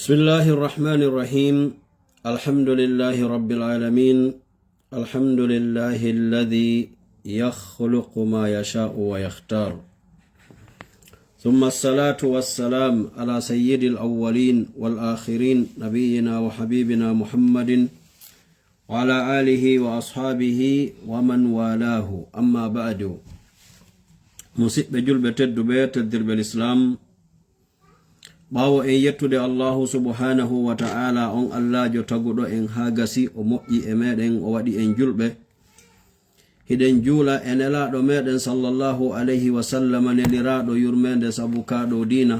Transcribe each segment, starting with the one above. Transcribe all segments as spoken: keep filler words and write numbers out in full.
بسم الله الرحمن الرحيم. الحمد لله رب العالمين. الحمد لله الذي يخلق ما يشاء ويختار. ثم الصلاة والسلام على سيد الأولين والآخرين، نبينا وحبيبنا محمد وعلى آله وأصحابه ومن والاه. أما بعد. Musiɓɓe julɓe tedduɓe, teddirɓe Lislaam, ɓaawo en yettude Allahu subhanahu wa ta'ala, on Allaajo taguɗo en haa gasi, o moƴƴi e meɗen, o waɗi en julɓe. Hiɗen juula e Nelaaɗo meɗen sallallahu alayhi wa sallam, neliraaɗo yurmeende sabu kaa ɗo diina,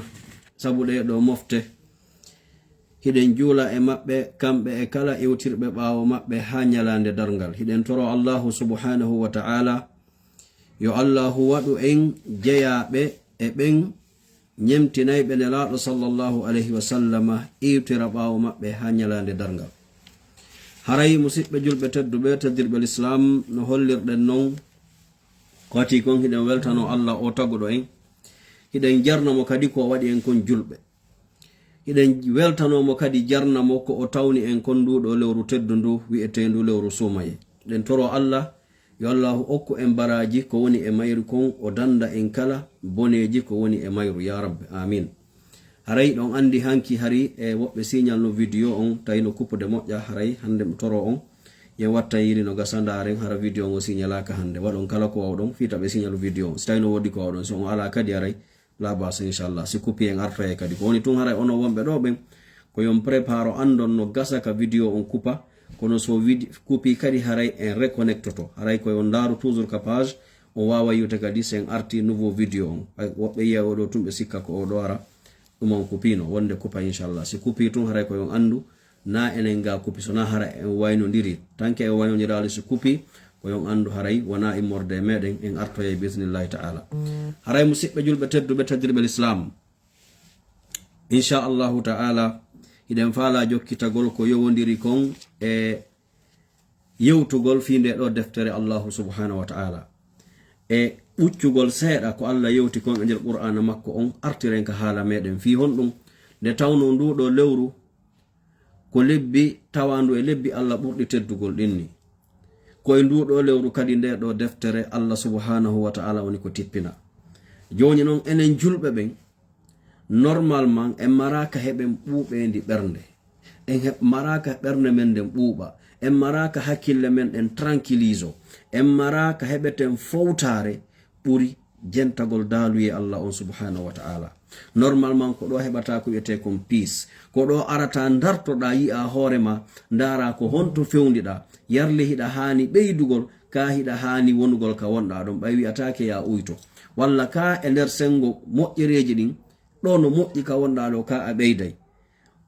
sabu ɗee ɗo mofte. Hiɗen juula e maɓɓe, kamɓe e kala iwtirɓe ɓaawo maɓɓe haa ñalaande darngal. Hiɗen toro Allahu subhanahu wa ta'ala, yo Allahu waɗu en jeyaaɓe e ɓen ñemtinayɓe Nelaaɗo sallallahu alayhi wa sallama, iwtira ɓaawo maɓɓe haa ñalaande darngal. Haray, musiɓɓe julɓe tedduɓe, teddirɓe Lislaam, no hollirɗen non, ko watii kon, hiɗen weltanoo Allah o taguɗo en. Hiɗen jarna mo kadi ko o waɗi en kon julɓe. Hiɗen weltanoo mo kadi jarna mo ko o tawni en kon nduu ɗoo lewru teddundu wi'eteendu lewru suumayee. Hiɗen toroo Allah, yo Allaahu okku en baraaji ko woni e mayru kon, o dannda en kala boneeji ko woni e mayru, yaa Rabbi. Aamiin. Haray hiɗon anndi hanki hari e woɓɓe signal no video on, tawi no kuppude moƴƴa, haray hannde mi toroo on. Yen wattan yili no gasa, ndaaren hara video on o signalaaka hannde. Waɗon kala ko waawɗon fii taɓe signal video on. Si tawi no woodi ko waawɗon, si on alaa kadi haray, la basa, inchallah. Si kupi en artoye kadi. Ko woni tun haray onon wonɓe ɗo ɓen, ko yon préparo anndon no gasa ka video on kupa. Kono so vidi-, kupi kadi haray en reconnectoto. Haray ko yon ndaaru toujours ka page. On waawa yiwte kadi si en arti nouveau video on. Ay, woɓɓe yiya oɗo tun ɓe sikka ko oɗo ara. Ɗum on kupino. Wonde kupa inchallah. Si kupi tun haray ko yon anndu na enen ga kupi, so na hara en waynondiri. Tanke en waynondiraali si kupi, ko yon anndu haray wona immorde e meɗen, en artoye bismillahi ta'ala. Haray musiɓɓe julɓe tedduɓe, teddirɓe Lislaam, inchallahu ta'ala, hiɗen faala jokkitagol ko yowondiri kon e yewtugol fii nde ɗo deftere Allahu subhanahu wa ta'ala. E ɓuccugol seeɗa ko Allah yewti kon e nder Qur'aana makko on, artiren ka haala meɗen fii honɗum nde tawno ndu ɗo lewru ko lebbi tawaandu e lebbi Allah ɓurɗi teddugol ɗin ni. Ko e ndu ɗo lewru kadi nde ɗo deftere Allah subhanahu wa ta'ala woni ko tippina. Jooni non enen julɓe ɓen, normalement, en maraaka heɓen ɓuuɓeendi ɓernde. En heɓ-, maraaka ɓernde men nden ɓuuɓa. En maraaka hakkille men ɗen tranquillise. En maraaka heɓeten fowtaare ɓuri jentagol daaluyee Allah on subhanahu wa ta'ala. Normalement, ko ɗo heɓata ko wi'etee kon peace. Ko ɗo arata ndartoɗaa, yi'a hoore ma, ndaara ko honto fewndiɗaa. Yarli hiɗa haani ɓeydugol, ka hiɗa haani wonugol ka wonɗaa ɗon. Ɓay wi'ataake ya uyto. Walla ka e nder sengo moƴƴereeji ɗin, ɗo no moƴƴi ka wonɗaa ɗo, ka a ɓeyday.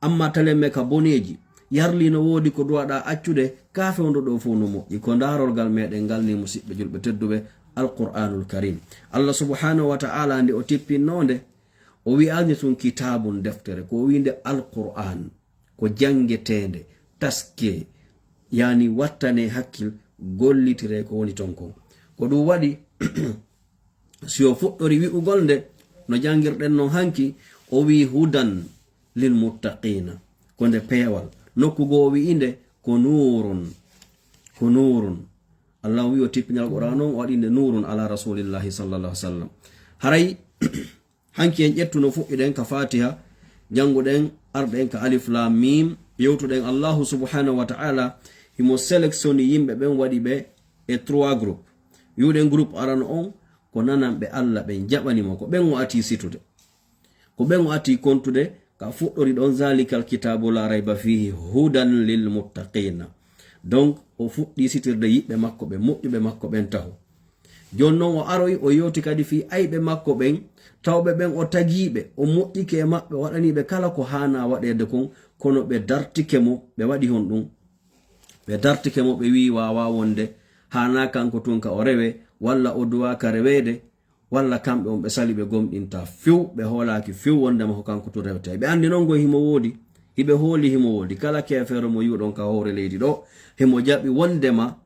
Amma talemme ka boneeji, yarli no woodi ko duwaɗaa accude, ka fewndo ɗo fow no moƴƴi. Ko ndaarorgal meɗen ngal ni, musiɓɓe julɓe tedduɓe, Alqur'anul Karim. Allah subhanahu wa ta'ala nde o tippinno nde, o wi'ani tun kitaabun deftere, ko o wi'nde Alqur'an, ko janngeteende, taskee, yani wattane hakkil, gollitire ko woni ton kon. Ko ɗum waɗi, si o fuɗɗori wi'ugol nde, no janngirɗen non hanki, o wi'i hudan lil muttaqiina, ko nde peewal. Nokku goo o wi'i nde ko nuurun, ko nuurun. Allah wi'i o tippinal Qur'an on, o waɗi nde nuurun ala rasulillahi sallallahu alaihi wasallam. Haray, hanki en ƴettu no fuɗɗiɗen ka Fatiha, jannguɗen, arɗen ka Alif Lam Mim, yewtuɗen Allahu subhanahu wa ta'ala, himo sélectionné yimɓe ɓen, waɗi ɓe e trois groupes. Wi'uɗen groupe arano on, ko nananɓe Allah ɓen jaɓani mo, ko ɓen o ati situde. Ko ɓen o ati kontude, ka fuɗɗori ɗon, zalikal kitabu la rayba fihi hudan lil muttaqina. Donc, o fuɗɗi sitirde yiɓɓe makko ɓen, moƴƴuɓe makko ɓen taho. Jooni non o aroyi, o yewti kadi fii ayɓe makko ɓen, tawɓe ɓen o tagiiɓe, o moƴƴike e maɓɓe, o waɗaniiɓe kala ko haanaa waɗeede kon, kono ɓe dartike mo, ɓe waɗi honɗum? Ɓe dartike mo, ɓe wi'i waawaa wonde, haanaa kanko tun ka o rewee, walla o duwaa ka reweede, walla kamɓe on ɓe sali, ɓe gomɗintaa few, ɓe hoolaaki few wondema ko kanko tun rewetee. Ɓe anndi non goy himo woodi, hiɓe hooli himo woodi. Kala keefeero mo yi'uɗon ka hoore leydi ɗo, himo jaɓi wondema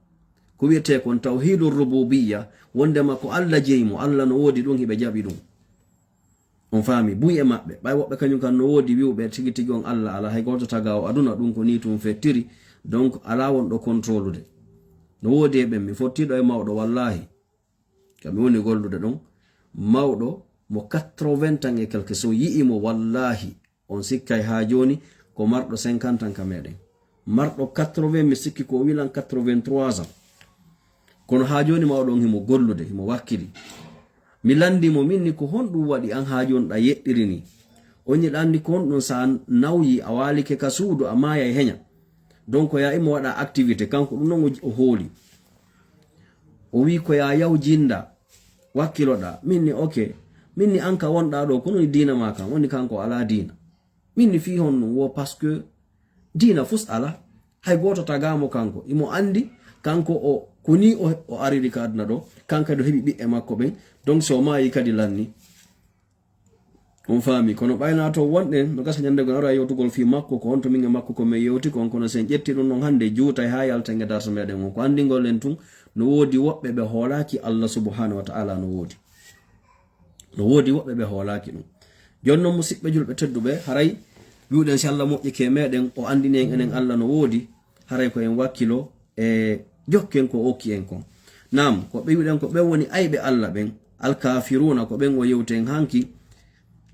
ko wi'etee kon tawhiidur rububiyya, wondema ko Allah jeyi mo, Allah no woodi ɗum, hiɓe jaɓi ɗum. On faami, buy e maɓɓe. Ɓay woɓɓe kañum kan no woodi wi'uɓe tigi tigi on Allah alaa, hay gooto tagaa o aduna, ɗum ko nii tun fettiri. Donc, alaa wonɗo contrôlude. No woodi e ɓen, mi fottiiɗo e mawɗo, wallaahi. Ka mi woni gollude ɗon, mawɗo mo quatre-vingts ans et quelques, so yi'i mo, wallaahi, on sikkay haa jooni ko marɗo cinquante ans ka meɗen. Marɗo quatre-vingts, mi sikki ko o wilan quatre-vingt-trois ans. Kono haa jooni mawɗo on himo gollude, himo wakkili. Mi landi mo, min ni ko honɗum waɗi an haa jooni ɗa yeɗɗiri ni? On ni ɗa andi ko honɗum sa nawyi a waalike ka suudu a maaya e heña. Donc ya imo waɗa activité, kanko ɗum non o, o hooli. O wi ko ya yaw jinda, wakkiloɗa. Min ni ok, min ni an ka wonɗa ɗo, kono ni diina ma kan, woni kanko alaa diina. Min ni fii honɗum wo, parce que diina fus alaa. Hay gooto tagaamo kanko. Imo andi kanko o, ko ni o, o ariri ka aduna ɗo, kanko kadi o heɓi ɓiɓɓe makko ɓen. Donc so maayi kadi lanni. On faami, kono ɓayna to wonɗen, no gasa ñande goo en ara yewtugol fii makko, ko on to min e makko ko min yewti kon, kono sen ƴetti ɗum non hande, juutay haa yalten e darso meɗen on. Ko andingol en tun, no woodi woɓɓe ɓe hoolaaki Allah subhanahu wa ta'ala, no woodi. No woodi woɓɓe ɓe hoolaaki ɗum. Jooni non, musiɓɓe julɓe tedduɓe, haray wi'uɗen si Allah moƴƴike e meɗen, o andini en enen Allah no woodi, haray ko en wakkilo e jokken ko o okki en kon. Naam, ko ɓe wi'uɗen ko ɓen woni ayɓe Allah ɓen, alkafiruna, ko ɓen o yewti en hanki.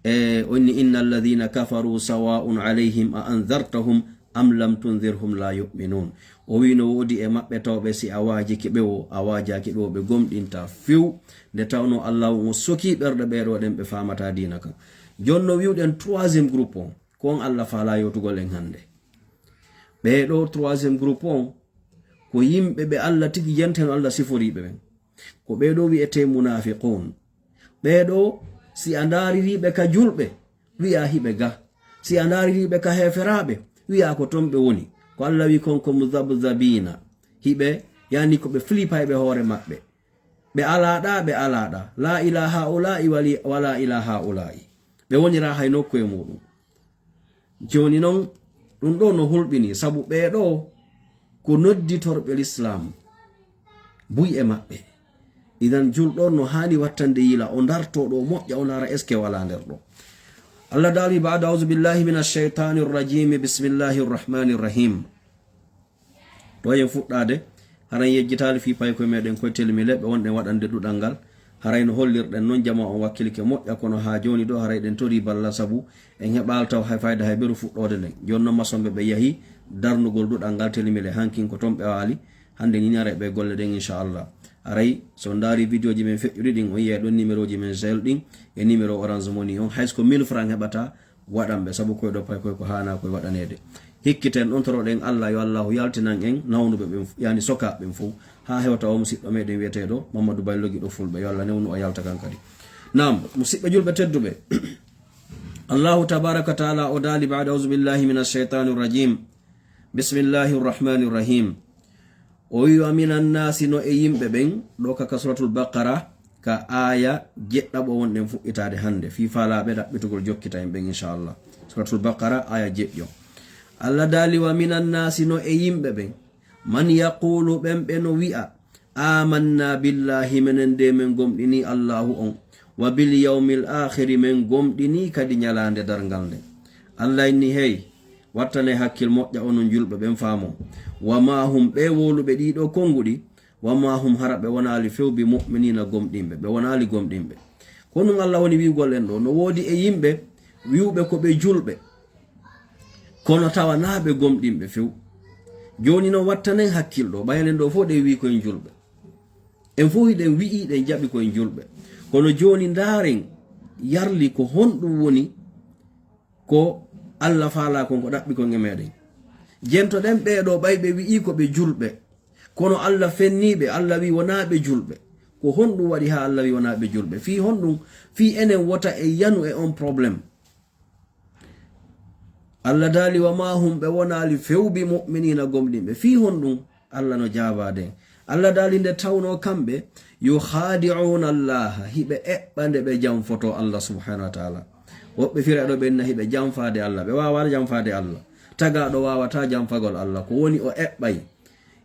E, o inni, "Inna alladhina kafaru sawa'un alayhim a anzartahum am lam tunzirhum la yu'minun." O wi no woodi e maɓɓe tawɓe si a waajiki ɓe wo, a waajaaki ɓe wo, ɓe gomɗinta few. Nde tawno Allah on o soki ɓerɗe ɓeeɗo ɗen ɓe faamata diina kan. Jooni no wi'uɗen troisième groupe on, ko on Allah faala yewtugol en hande. Ɓeeɗo troisième groupe on, ko yimɓe ɓe Allah tigi yenteno Allah siforiiɓe ɓen. Ko ɓeeɗo wi'etee munaafiquun. Ɓeeɗo, si a ndaaririi ɓe ka julɓe, wi'aa hiɓe ga. Si a ndaaririi ɓe ka heeferaaɓe, wi'aa ko ton ɓe woni. Ko Allah wi'i kon ko muzabzabiina. Hiɓe, yani ko ɓe filipayɓe hoore maɓɓe. Ɓe alaa ɗaa, ɓe alaa ɗaa. Laa ilaa haa'ulaa'i wali-, walaa ilaa haa'ulaa'i. Ɓe woniraa hay nokku e muuɗum. Jooni non, ɗum ɗoo no hulɓinii, sabu ɓee ɗoo ko nodditorɓe Lislaam, buy e maɓɓe. Idan, julɗo on no haani wattande yila, o dartoo ɗoo, o moƴƴa, o ndaara est-ce que walaa nder ɗoo. Allah daali ba'da, "A'uuzu billaahi mina shaytaani rajiim, bismillaahi rahmaani rahiim." Ɗo en fuɗɗaade, haray yejjitaali fii paykoy meɗen koye telmile ɓe wonɗen waɗande duɗal ngal. Haray no hollirɗen non, jamaa on wakkilike moƴƴa, kono haa jooni ɗo haray ɗen torii ballal, sabu en heɓaali taw hay fayda hay beru fuɗɗoode nden. Jooni non masonɓe ɓe yahi darnugol duɗal ngal telmile, hankin ko ton ɓe waali. Hande ni haray ɓe golle ɗen, inchallah. Haray so ndaari vidéo ji men feƴƴuɗi ɗin, on yiyay ɗon numéro ji men Zelle ɗin e numéro Orange Money on, hay so ko mille francs heɓata, waɗan ɓe, sabu koye ɗo pay koye ko haanaa koye waɗaneede. Hikkiten ɗon, toroɗen Allah, yo Allahu yaltinan en nawnuɓe ɓen, yani sokaaɓe ɓen fow, haa hewta o musiɗɗo meɗen wi'eteeɗo Mamadou Ballogi ɗo Fulɓe, yo Allah newnu o yalta kan kadi. Naam, musiɓɓe julɓe tedduɓe, Allahu tabaraka wa taala o daali ba'da, "A'uuzu billahi mina shaytaani rajiim. Bismillahi rahmaani rahiim." O wi, "Wa minan naasi", no e yimɓe ɓen, ɗo ka, ka Suratul Baqara, ka aaya jeɗɗaɓo wonɗen fuɗɗitaade hannde, fii faalaaɓe ɗaɓɓitugol jokkita en ɓen, inchallah. Suratul Baqara, aaya jeɗɗo. Allah daali, "Wa minan naasi", no e yimɓe ɓen, "man yaquulu", ɓen ɓe no wi'a, "Aamanna billahi", menen de men gomɗini Allahu on, "wa bil yawmil aakhiri", men gomɗini kadi ñalaande darngal nden. Allah inni, hey, wattanee hakkil moƴƴa onon julɓe ɓen faamoo. "Wa maa hum", ɓe wowluɓe ɗii ɗoo konnguɗi, "wa maa hum", hara ɓe wonaali few "bi mu'miniina", gomɗinɓe, ɓe wonaali gomɗinɓe. Ko ɗum Allah woni wi'ugol en ɗoo, no woodi e yimɓe wi'uɓe ko ɓe julɓe, kono tawa naa ɓe gomɗinɓe few. Jooni non wattanen hakkil ɗoo, ɓay enen ɗoo fow ɗen wi'i ko en julɓe. En fow hiɗen wi'i, ɗen jaɓi ko en julɓe. Kono jooni ndaaren yarli ko honɗum woni ko Allah faalaa kon, ko ɗaɓɓi kon e meɗen. Jentoɗen ɓee ɗoo, ɓay ɓe wi'ii ko ɓe julɓe, kono Allah fennii ɓe, Allah wi'i wonaa ɓe julɓe. Ko honɗum waɗi haa Allah wi'i wonaa ɓe julɓe? Fii honɗum? Fii enen wota en yanu e on problème. Allah daali, "Wa maa hum", ɓe wonaali few "bi mu'miniina", gomɗinɓe. Fii honɗum? Allah no jaabaade. Allah daali, nde tawnoo kamɓe, "yukhaadi'uuna Allaha", hiɓe eɓɓa nde ɓe janfotoo Allah subhaanahu wa ta'ala. Woɓɓe fira ɗo ɓen na hiɓe janfaade Allah. Ɓe waawataa janfaade Allah. Tagaaɗo waawataa janfagol Allah. Ko woni o eɓɓay.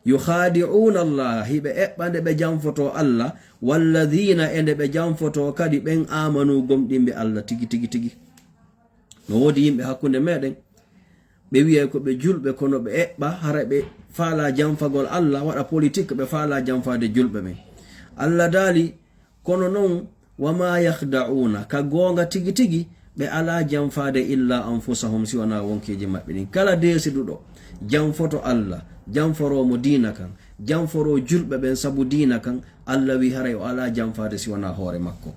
Yukhadi'una Allah, hiɓe eɓɓa nde ɓe janfoto Allah, walladhina, e nde ɓe janfoto kadi ɓen amanu, gomɗinɓe Allah tigi tigi tigi. No woodi yimɓe hakkunde meɗen, ɓe wiyay ko ɓe julɓe, kono ɓe eɓɓa, hara ɓe faala janfagol Allah, waɗa politique, ɓe faala janfaade julɓe ɓen. Allah daali, kono non, wa ma yakhda'una, ka goonga tigi tigi, ɓe alaa janfaade illa anfusahum, si wanaa wonkeeji maɓɓe ɗin. Kala deesiduɗo janfoto Allah, janforoo mo diina kan, janforoo julɓe ɓen sabu diina kan, Allah wi haray o alaa janfaade si wanaa hoore makko.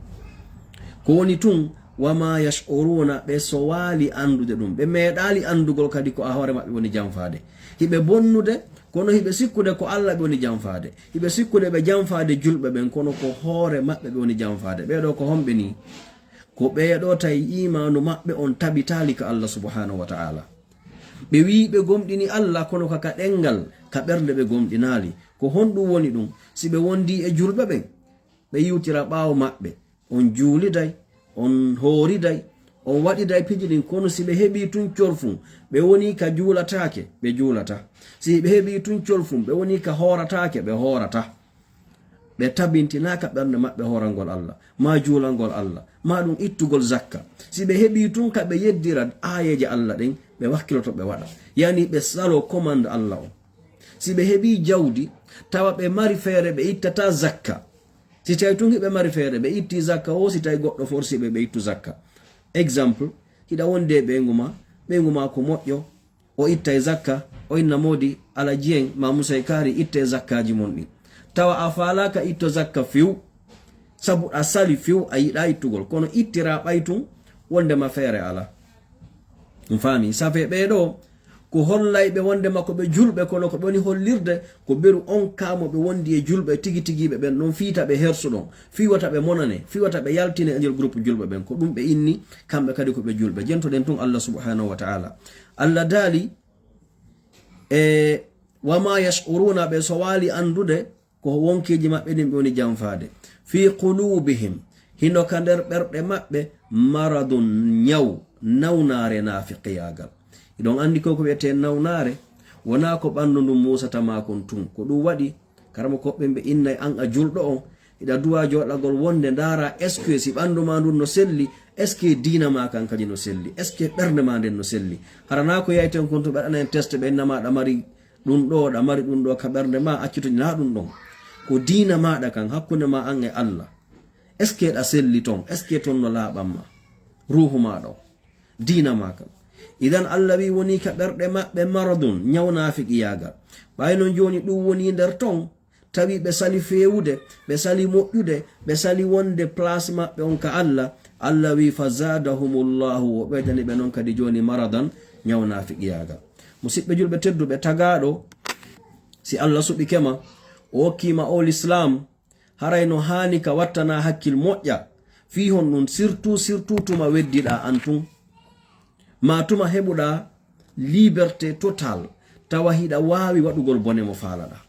Ko woni tun, wa ma yash'uruna, ɓe sowaali anndude ɗum, ɓe meeɗaali anndugol kadi ko a hoore maɓɓe woni janfaade. Hiɓe bonnude, kono hiɓe sikkude ko Allah ɓe woni janfaade. Hiɓe sikkude ɓe janfaade julɓe ɓen, kono ko hoore maɓɓe ɓe woni janfaade. Ɓee ɗoo ko homɓe nii? Ko ɓee ɗoo tawi iimaanu maɓɓe on tabitaali ka Allah subhanahu wa ta'ala. Ɓe wii ɓe gomɗini Allah, kono ka, ka ɗenngal, ka ɓernde ɓe gomɗinaali. Ko honɗum woni ɗum? Si ɓe wondii e julɓe ɓen, ɓe yiwtira ɓaawo maɓɓe. On juuliday, on hooriday, on waɗiday piiji ɗin, kono si ɓe heɓii tun colfun, ɓe wonii ka juulataake, ɓe juulata. Si ɓe heɓii tun colfun, ɓe wonii ka hoorataake, ɓe hoorata. Ɓe tabintinaaka ɓernde maɓɓe hoorangol Allah, maa juulangol Allah, maa ɗum ittugol zakka. Si ɓe heɓii tun ka ɓe yeddira aayeeje Allah ɗen, ɓe wakkiloto ɓe waɗa. Yani ɓe saloo commande Allah on. Si ɓe heɓii jawdi, tawa ɓe mari feere ɓe ittata zakka. Si tawi tun hiɓe mari feere, ɓe itti zakka o, si tawi goɗɗo forsi ɓe, ɓe ittu zakka. Exemple, hiɗa wondi e ɓeyngu ma, ɓeyngu ma ko moƴƴo, o ittay zakka, o inna moodi Alaji en, ma Musay Kaari, itte zakkaaji mon ɗin. Tawa a faalaaka itto zakka fiw, sabu a sali fiw, a yiɗaa ittugol. Kono ittira ɓay tun, wondema feere alaa. On faami? Safe ɓee ɗoo, ko hollayɓe wondema ko ɓe julɓe, kono ko ɓe woni hollirde, ko beru on kaa mo ɓe wondi e julɓe tigi tigiiɓe ɓen ɗon, fii ta ɓe hersuɗon, fii wata ɓe monane, fii wata ɓe yaltine e nder groupe julɓe ɓen. Ko ɗum ɓe inni, kamɓe kadi ko ɓe julɓe. Jentoɗen tun Allah subhanahu wa ta'ala. Allah daali, e, wa ma yash'uruna, ɓe sowaali anndude, ko wonkeeji maɓɓe ɗin ɓe woni janfaade. Fi qulubihim, hino ka nder ɓerɗe maɓɓe, maradun, ñaw, nawnaare naafiqiyaagal. Hiɗon anndi ko ko wi'etee nawnaare, wonaa ko ɓanndu ndun muusata maa kon tun. Ko ɗum waɗi, karamokooɓe ɓe innay an a julɗo on, hiɗa duwaa jooɗagol wonde ndaara, est-ce que si ɓanndu maa ndun no selli, est-ce que diina maa kan kadi no selli, est-ce que ɓernde maa nden no selli? Hara naa ko yayten kon tun ɓe waɗana en test, ɓe inna ma ɗa mari ɗum ɗo, ɗa mari ɗum ɗo ka ɓernde ma, accu to, naa ɗum ɗon. Ko diina maaɗa kan, hakkunde ma an e Allah. Est-ce que ɗa selli ton? Est-ce que ton no laaɓan ma? Ruuhu maaɗa on. Diina ma kan. Idan Allah wi woni ka ɓerɗe maɓɓe maradun, ñaw naafiqiyaagal. Ɓay non jooni ɗum woni nder ton, tawi ɓe sali feewude, ɓe sali moƴƴude, ɓe sali wonde place maɓɓe on ka Allah. Allah wi fa zadahumullahu, o ɓeydani ɓe non kadi jooni maradan, ñaw naafiqiyaagal. Musidɓe julɓe tedduɓe, tagaaɗo, si Allah suɓike ma, o hokkii ma o lislaam, haray no haani ka wattana hakkil moƴƴa. Fii honɗum? Surtout, surtout tuma weddiɗaa an tun. Maa tuma heɓuɗaa liberté totale, tawa hiɗa waawi waɗugol bone mo faalaɗaa.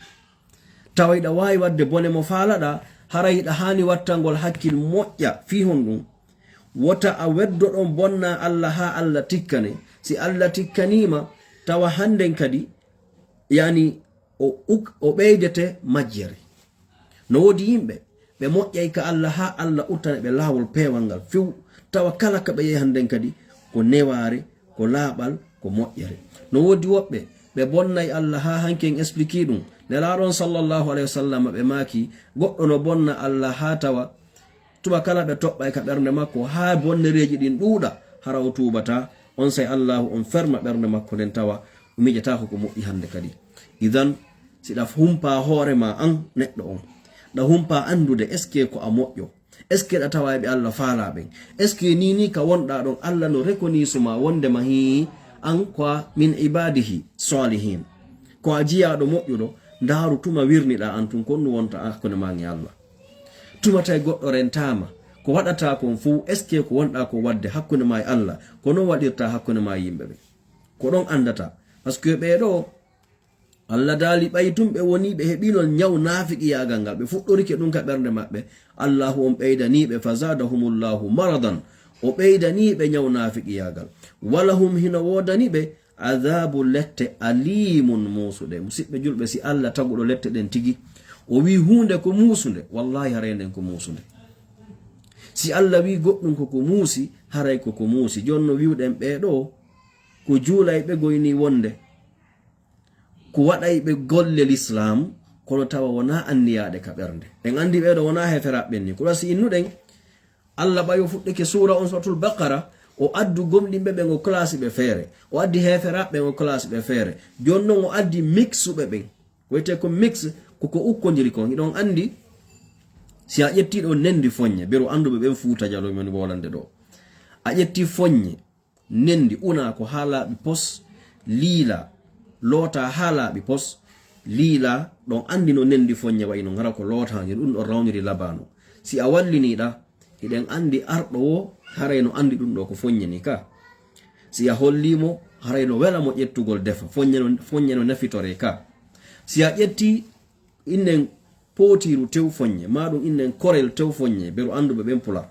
Tawa hiɗa waawi waɗde bone mo faalaɗaa, haray hiɗa haani wattangol hakkil moƴƴa. Fii honɗum? Wota a weddo ɗon bonna Allah haa Allah tikkane. Si Allah tikkaniima, tawa hannden kadi, yani, o uk-, o ɓeydete majjere. No woodi yimɓe, ɓe moƴƴay ka Allah haa Allah uttana ɓe laawol peewal ngal few, tawa kala ka ɓe yehi hannden kadi, ko newaare, ko laaɓal, ko moƴƴere. No woodi woɓɓe, ɓe bonnay Allah haa hanki en expliquer ɗum. Nelaaɗo on sallallahu alayhi wa sallam ɓe maaki, goɗɗo no bonna Allah haa tawa tuma kala ɓe toɓɓay ka ɓernde makko haa bonnereeji ɗin ɗuuɗa, hara o tuubataa, onsay Allaahu on ferma ɓernde makko nden tawa o miijataako ko moƴƴi hannde kadi. Idan, si ɗa humpaa hoore maa an neɗɗo on, ɗa humpaa anndude est-ce que ko a moƴƴo, est-ce que ɗa tawa e ɓe Allah faalaa ɓen, est-ce que nii nii ka wonɗaa ɗon Allah no reconnaître ma wondema hii an ko a min ibaadihi saalihiin, ko a jiyaaɗo moƴƴuɗo, ndaaru tuma wirniɗaa an tun, ko ɗum wonta hakkunde maa e Allah. Tuma tawi goɗɗo rentaama, ko waɗataa kon fow, est-ce que ko wonɗaa ko waɗde hakkunde maa e Allah, ko non waɗirtaa hakkunde maa e yimɓe ɓe? Ko ɗon anndataa. Parce que ɓee ɗoo, Allah daali ɓay tun ɓe wonii ɓe heɓiino ñaw naafiqiyaagal ngal, ɓe fuɗɗorike ɗum ka ɓernde maɓɓe, Allaahu on ɓeydanii ɓe, fa zaadahumullaahu maradan, o ɓeydanii ɓe ñaw naafiqiyaagal. Walahum, hino woodani ɓe, Adaabu lette aliimun muusuɗe. Musiɓɓe julɓe, si Allah taguɗo lette ɗen tigi, o wii huunde ko muusunde, wallaahi haray nden ko muusunde. Si Allah wii goɗɗum ko ko muusi, haray ko ko muusi. Jooni no wi'uɗen ɓee ɗoo, ko juulayɓe goyni wonde, ko waɗayɓe golle lislaam, kono tawa wonaa anniyaaɗe ka ɓernde. En anndi ɓee ɗoo wonaa heeferaaɓe ɓen ni. Ko ɗum si innuɗen, Allah ɓay o fuɗɗike suura on, Suuratul Baqara, o addu gomɗinɓe ɓen, o classe ɓe feere. O addi heeferaaɓe ɓen, o classe ɓe feere. Jooni non o addi mixuɓe ɓen. Ko wiyetee ko mix, ko ko ukkondiri kon. Hiɗon anndi, si a ƴettii ɗoo nendi foññe, beru annduɓe ɓen Fuuta Jaloo, mi woni wolande ɗoo. A ƴettii foññe, nendi, unaa ko haa laaɓi pos, liilaa, lootaa haa laaɓi pos, liilaa, ɗon anndi no nendi foññe wayi non, hara ko lootaandi, ɗum ɗon rawniri labaano. Si a wallinii ɗaa, hiɗen anndi arɗo woo, haray no anndi ɗum ɗoo ko foññe ni ka. Si a hollii mo, haray no wela mo ƴettugol defa, foññe no, foññe no nafitoree ka. Si a ƴettii innen pootiiru tew foññe, maa ɗum innen korel tew foññe, beru annduɓe ɓen Pular.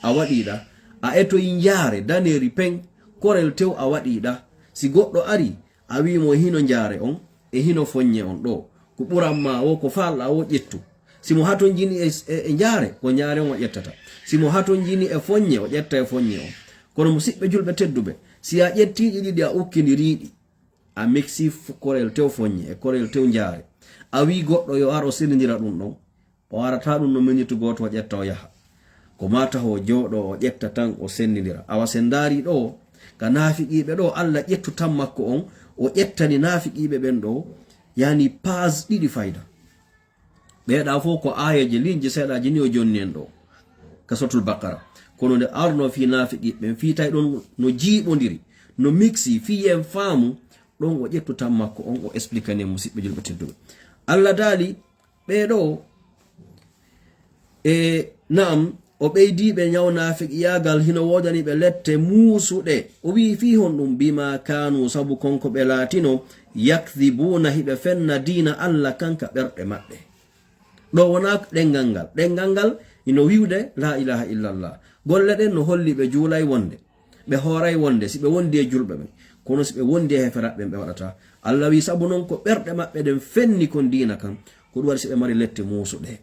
A waɗii ɗaa, a etoyi njaare, daneeri peŋ, korel tew a waɗii ɗaa. Si goɗɗo arii, a wii mo e hino njaare on, e hino foññe on ɗoo. Ko ɓuran maa woo, ko faalɗaa woo, ƴettu. Si mo hatonjini e, e, e njaare, ko njaare on o ƴettata. Si mo hatonjini e foññe, o ƴetta e foññe on. Kono musiɓɓe julɓe tedduɓe, si a ƴettii ɗi ɗiɗi a ukkindirii ɗi, a mixi f-, korel tew foññe e korel tew njaare. A wii goɗɗo yo ar o sendindira ɗum ɗon. O arataa ɗum no miniti gooto o ƴetta o yaha. Ko maa taho o jooɗoo o ƴetta tan o sendindira. Awa si en ndaarii ɗoo, ka naafiqiiɓe ɗoo, Allah ƴettu tan makko on, o ƴettani naafiqiiɓe ɓen ɗoo, yani paas ɗiɗi fayda. Ɓee ɗaa fof ko aayeeje liiñje seeɗaaji ni o jonni en ɗoo, ka Suuratul Baqara. Kono nde arnoo fii naafiqiiɓe ɓen, fii tawi ɗon no jiiɓondiri, no mixi, fii en faamu, ɗon o ƴettu tan makko on, o expliquani en musiɓɓe julɓe tedduɓe. Allah daali, ɓee ɗoo, e, naam, o ɓeydii ɓe ñaw naafiqiyaagal, hino woodani ɓe lette muusuɗe. O wi'i fii honɗum? Bimaa kaanu, sabu kon ko ɓe laatino, yakdhibuuna, hiɓe fenna diina Allah kan ka ɓerɗe maɓɓe. Ɗoo wonaa ɗenngal ngal. Ɗenngal ngal hino wi'ude laa ilaaha illallah. Golle ɗen no holli ɓe juulay wonde, ɓe hooray wonde, si ɓe wondi e julɓe ɓen. Kono si ɓe wondi e heeferaaɓe ɓen, ɓe waɗataa. Allah wi'i, sabu non ko ɓerɗe maɓɓe ɗen fenni kon diina kan, ko ɗum waɗi si ɓe mari lette muusuɗe.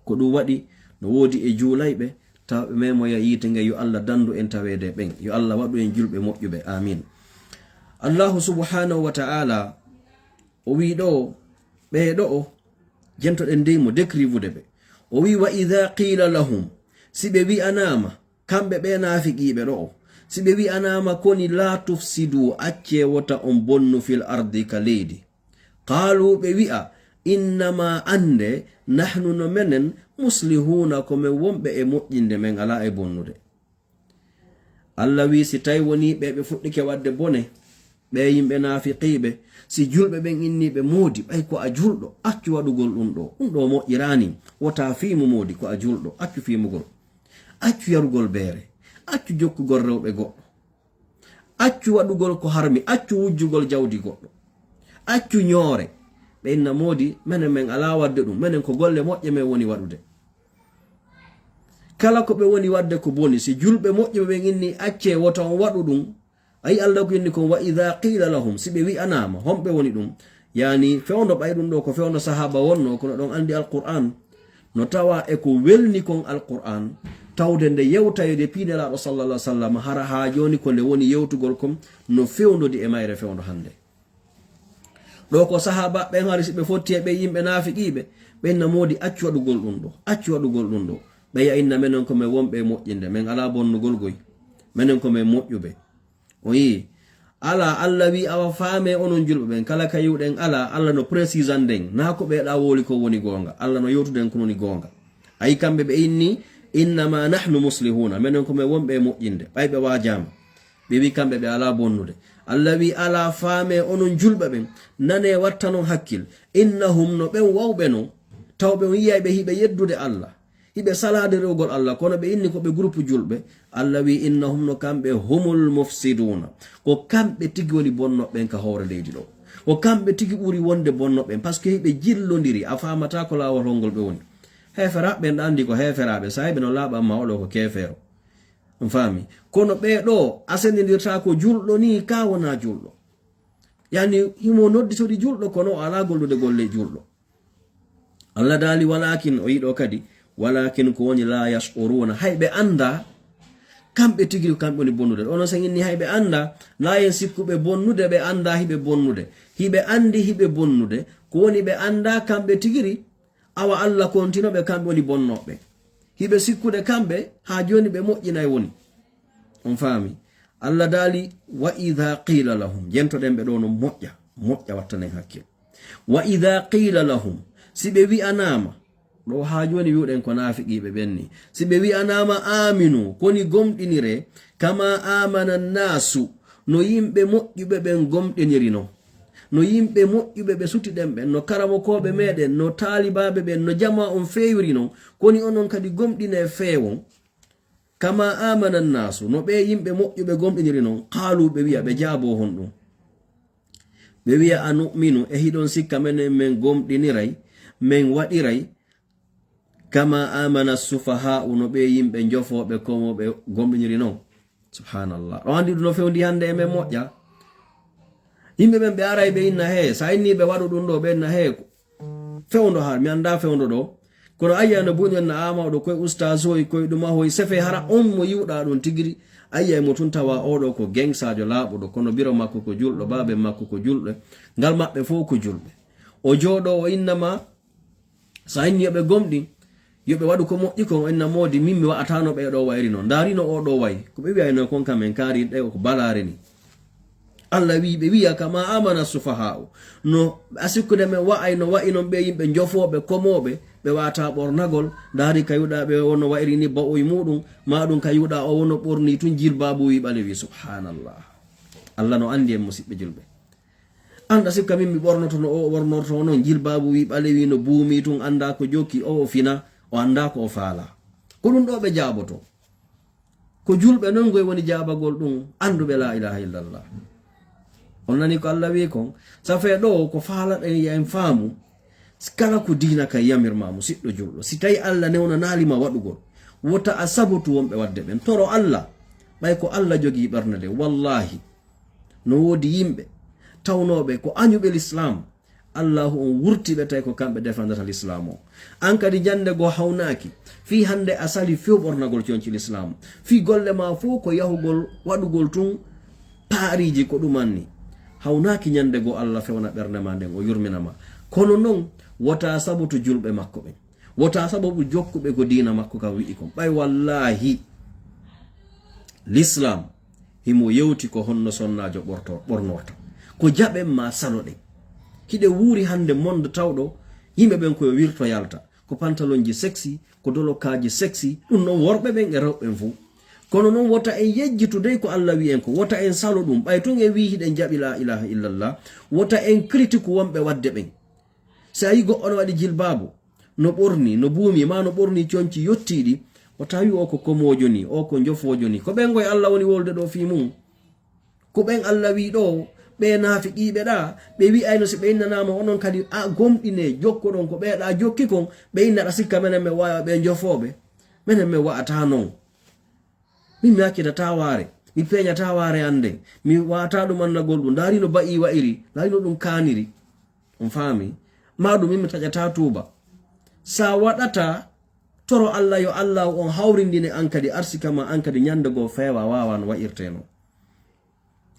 Ko ɗum waɗi no woodi e juulayɓe, tawa ɓe memoya yiite nge, yo Allah dandu en taweede ɓen. Yo Allah waɗu en julɓe moƴƴuɓe. Amin. Allahu subhanahu wa ta'ala, o wi'i ɗoo, ɓee ɗoo, jentoɗen dey mo décrivude ɓe. O wi'i, "Wa idha qila lahum", si ɓe wi'anaama, kamɓe ɓee naafiqiiɓe ɗoo, si ɓe wi'anaama, "Koni laa tufsidu, accee wota on bonnu fil ardi ka leydi." Qaalu, ɓe wi'a, "Innama, annde, nahnu, no menen, muslihuuna, ko men wonɓe e moƴƴinde, men alaa e bonnude." Allah wi'i, si tawi wonii ɓe, ɓe fuɗɗike waɗde bone, ɓe yimɓe naafiqiiɓe, si julɓe ɓen innii ɓe, "Moodi, ɓay ko a julɗo, accu waɗugol ɗum ɗoo, ɗum ɗoo moƴƴiraani, wota fiimu moodi, ko a julɗo, accu fiimugol, accu yarugol beere, accu jokkugol rewɓe goɗɗo, accu waɗugol ko harmi, accu wujjugol jawdi goɗɗo, accu ñoore." Ɓe inna, "Moodi, menen men alaa waɗde ɗum, menen ko golle moƴƴe men woni waɗude." Kala ko ɓe woni waɗde ko boni, si julɓe moƴƴuɓe ɓen inni, "Accee, wota on waɗu ɗum." Ayi, Allah ko inni kon, "Wa idha qila lahum", si ɓe wi'anaama, honɓe woni ɗum? Yani, fewndo ɓay ɗum ɗoo ko fewndo sahaaba wonno, kono ɗon anndi Alqur'an. No tawa e ko welni kon Alqur'an, tawde nde yewtayde pii Nelaaɗo sallallahu alaihi wasallam, hara haa jooni ko nde woni yewtugol kon, no fewndodi e mayre fewndo hannde. Ɗoo ko sahaabaaɓe ɓen hari si ɓe fotti e ɓe yimɓe naafiqiiɓe, ɓe inna, "Moodi, accu waɗugol ɗum ɗoo, accu waɗugol ɗum ɗoo." Ɓe ya inna, "Menen ko men wonɓe e moƴƴinde, men alaa bonnugol goy, menen ko men moƴƴuɓe." O yi'i, alaa, Allah wi'i, awa faamee onon julɓe ɓen, kala ka yi'uɗen alaa, Allah no précisande en, naa ko ɓee ɗaa wowli ko woni goonga, Allah no yewtude en ko woni goonga. Ayi, kamɓe ɓe inni, "Innama nahnu muslihuuna", menen ko men wonɓe e moƴƴinde, ɓay ɓe waajaama. Ɓe wi'i kamɓe ɓe alaa bonnude. Allah wi'i, alaa faamee onon julɓe ɓen, nanee wattanon hakkil. Innahum, no ɓen wawɓe non, tawɓe on yi'ay ɓe hiɓe yeddude Allah, hiɓe salaade rewgol Allah, kono ɓe inni ko ɓe groupe julɓe. Allah wi'i, innahum, no kamɓe, humul mufsiduuna. Ko kamɓe tigi woni bonnoɓe ɓen ka hoore leydi ɗoo. Ko kamɓe tigi ɓuri wonde bonnoɓe ɓen, parce que hiɓe jillondiri, a faamataa ko laawol hongol ɓe woni. Heeferaaɓe ɓen ɗa anndi ko heeferaaɓe, saa'i ɓe no laaɓa amma oɗo ko keefeero. On faami? Kono ɓee ɗoo, a senndindirtaa ko julɗo nii, kaa wonaa julɗo. Yani, himo nodditori julɗo, kono o alaa gollude golle julɗo. Allah daali, "Walaakin," o yiɗo kadi, "walaakin ko woni, laa yash'uruuna, hay ɓe anndaa, kamɓe tigi ko kamɓe woni bonnude." Onon sen inni hay ɓe anndaa, laa yen sikkuɓe bonnude, ɓe anndaa hiɓe bonnude. Hiɓe anndi hiɓe bonnude, ko woni ɓe anndaa kamɓe tigiri, awa Allah kontino ɓe kamɓe woni bonnooɓe. Hiɓe sikkude kamɓe, haa jooni ɓe moƴƴinay woni. On faami? Allah daali, "Wa idha qila lahum," jentoɗen ɓe ɗo no moƴƴa, moƴƴa wattanen hakkil. "Wa idha qila lahum," si ɓe wi'anaama, ɗo haa jooni wi'uɗen ko naafiqiiɓe ɓen ni. Si ɓe wi'anaama, "Aminu," koni gomɗinire, "kama amana naasu," no yimɓe moƴƴuɓe ɓen gomɗiniri non. No yimɓe moƴƴuɓe ɓe sutiɗen ɓen, no karamokooɓe meɗen, no taalibaaɓe ɓen, no jamaa on feewiri non, koni onon kadi gomɗine feewon. "Kama amana naasu," no ɓe yimɓe moƴƴuɓe gomɗiniri non, qaalu, ɓe wi'a, ɓe jaabo honɗum? Ɓe wi'a, "Anu'minu," e hiɗon sikka menen men gomɗiniray, men waɗiray, "kama amana sufaha'u," no ɓe yimɓe njofooɓe, komooɓe gomɗiniri non? Subhanallah. O andi ɗum no fewndi hannde e men moƴƴa. Yimɓe ɓen ɓe aray ɓe inna, "He, sa inni ɓe waɗu ɗum ɗo," ɓe inna, "He, fewndo har, mi annda fewndo ɗo." Kono ayya no buñen na ama ɗo koye ustaas hoy, koye ɗuma hoy, sefe hara on mo yiwɗa ɗum tigiri. Ayya mo tun tawa oɗo ko gengsaajo laaɓuɗo, kono biro makko ko julɗo, baaben makko ko julɓe, ngal maɓɓe fof ko julɓe. O jooɗo, o inna ma, sa inni yo ɓe gomɗin, yo ɓe waɗu ko moƴƴi kon, o inna moodi, min mi wa'atano ɓe ɗo wayri non. Ndaarino o ɗo way, ko ɓe wi'ayno kon kam en kaari ɗe ko balaare ni. Allah wi ɓe wi'a kama amana sufaha'u. No a sikkude men wa'ay no wa'i non ɓe yimɓe njofooɓe, komooɓe, ɓe wa'ata ɓornagol, ndaari ka yuɗa ɓe wono wa'iri ni ba'oy muɗum, ma ɗum ka yuɗa o wono ɓorni tun jilbaabu wi ɓalewi, subhanallah. Allah no andi en musiɓɓe julɓe. Anda sikka min mi ɓornoto no o ɓornorto non, jilbaabu wi ɓalewi no buumi tun, anda ko jokki, o o fina, o anda ko o faala. Ko ɗum ɗo ɓe jaaboto. Ko julɓe non ngoy woni jaabagol ɗum, annduɓe laa ilaaha illallah. On nani ko Allah wi kon? Safee ɗo ko faalaɗen ya en faamu, kala ko diina kan yamirma mo siɗɗo julɗo, si tawi Allah newnanaali ma waɗugol, wota a sabotu wonɓe waɗde ɓen. Toro Allah, ɓay ko Allah jogii ɓernde nde. Wallahi, no woodi yimɓe tawnooɓe ko añuɓe Lislaam, Allahu on wurti ɓe tawi ko kamɓe defandata Lislaam o. An kadi ñande goo hawnaaki, fii hannde a sali few ɓornagol conci Lislaam. Fii golle ma fof ko yahugol waɗugol tun paariiji ko ɗum anni. Hawnaaki ñande goo Allah fewna ɓernde ma nden, o yurmina ma. Kono non, wota sabotu julɓe makko ɓen. Wota sababu jokkuɓe ko diina makko kan wi'i kon. Ɓay wallahi, Lislaam himo yewti ko honno sonnaajo ɓorto-, ɓornorta. Ko jaɓen ma saloɗen. Hiɗe wuuri hannde monde tawɗo yimɓe ɓen koye wirto yalta. Ko pantalonji sexy, ko dolokaaji sexy, ɗum non worɓe ɓen e rewɓe ɓen fof. Kono non wota en yejjitu dey ko Allah wi'i en ko, wota en salo ɗum. Ɓay tun en wi'i hiɗen jaɓi laa ilaaha illallah, wota en critiku wonɓe waɗde ɓen. Si a yi goɗɗo no waɗi jilbaabu, no ɓorni, no buumi, ma no ɓorni conci yottiiɗi, o tawi o ko komoojo ni, o ko njofoojo ni. Ko ɓen ngoy Allah woni wolde ɗo fii mum. Ko ɓen Allah wi ɗo, ɓe naafiqiiɓe ɗa, ɓe wi'ayno si ɓe innanaama onon kadi a gomɗine, jokkoɗon ko ɓe ɗa jokki kon, ɓe inna ɗa sikka menen men wawa ɓe njofooɓe. Menen men wa'ata non. Min mi accita tawaare, mi peeña tawaare an nden. Mi wa'ata ɗum annagol ɗum. Ndaari no ba'i wa'iri, ndaari no ɗum kaaniri. On faami? Ma ɗum min mi taƴata tuuba. Sa waɗata, toro Allah yo Allah on hawrindine an kadi arsika ma, an kadi ñande goo feewa wawan wa'irteno.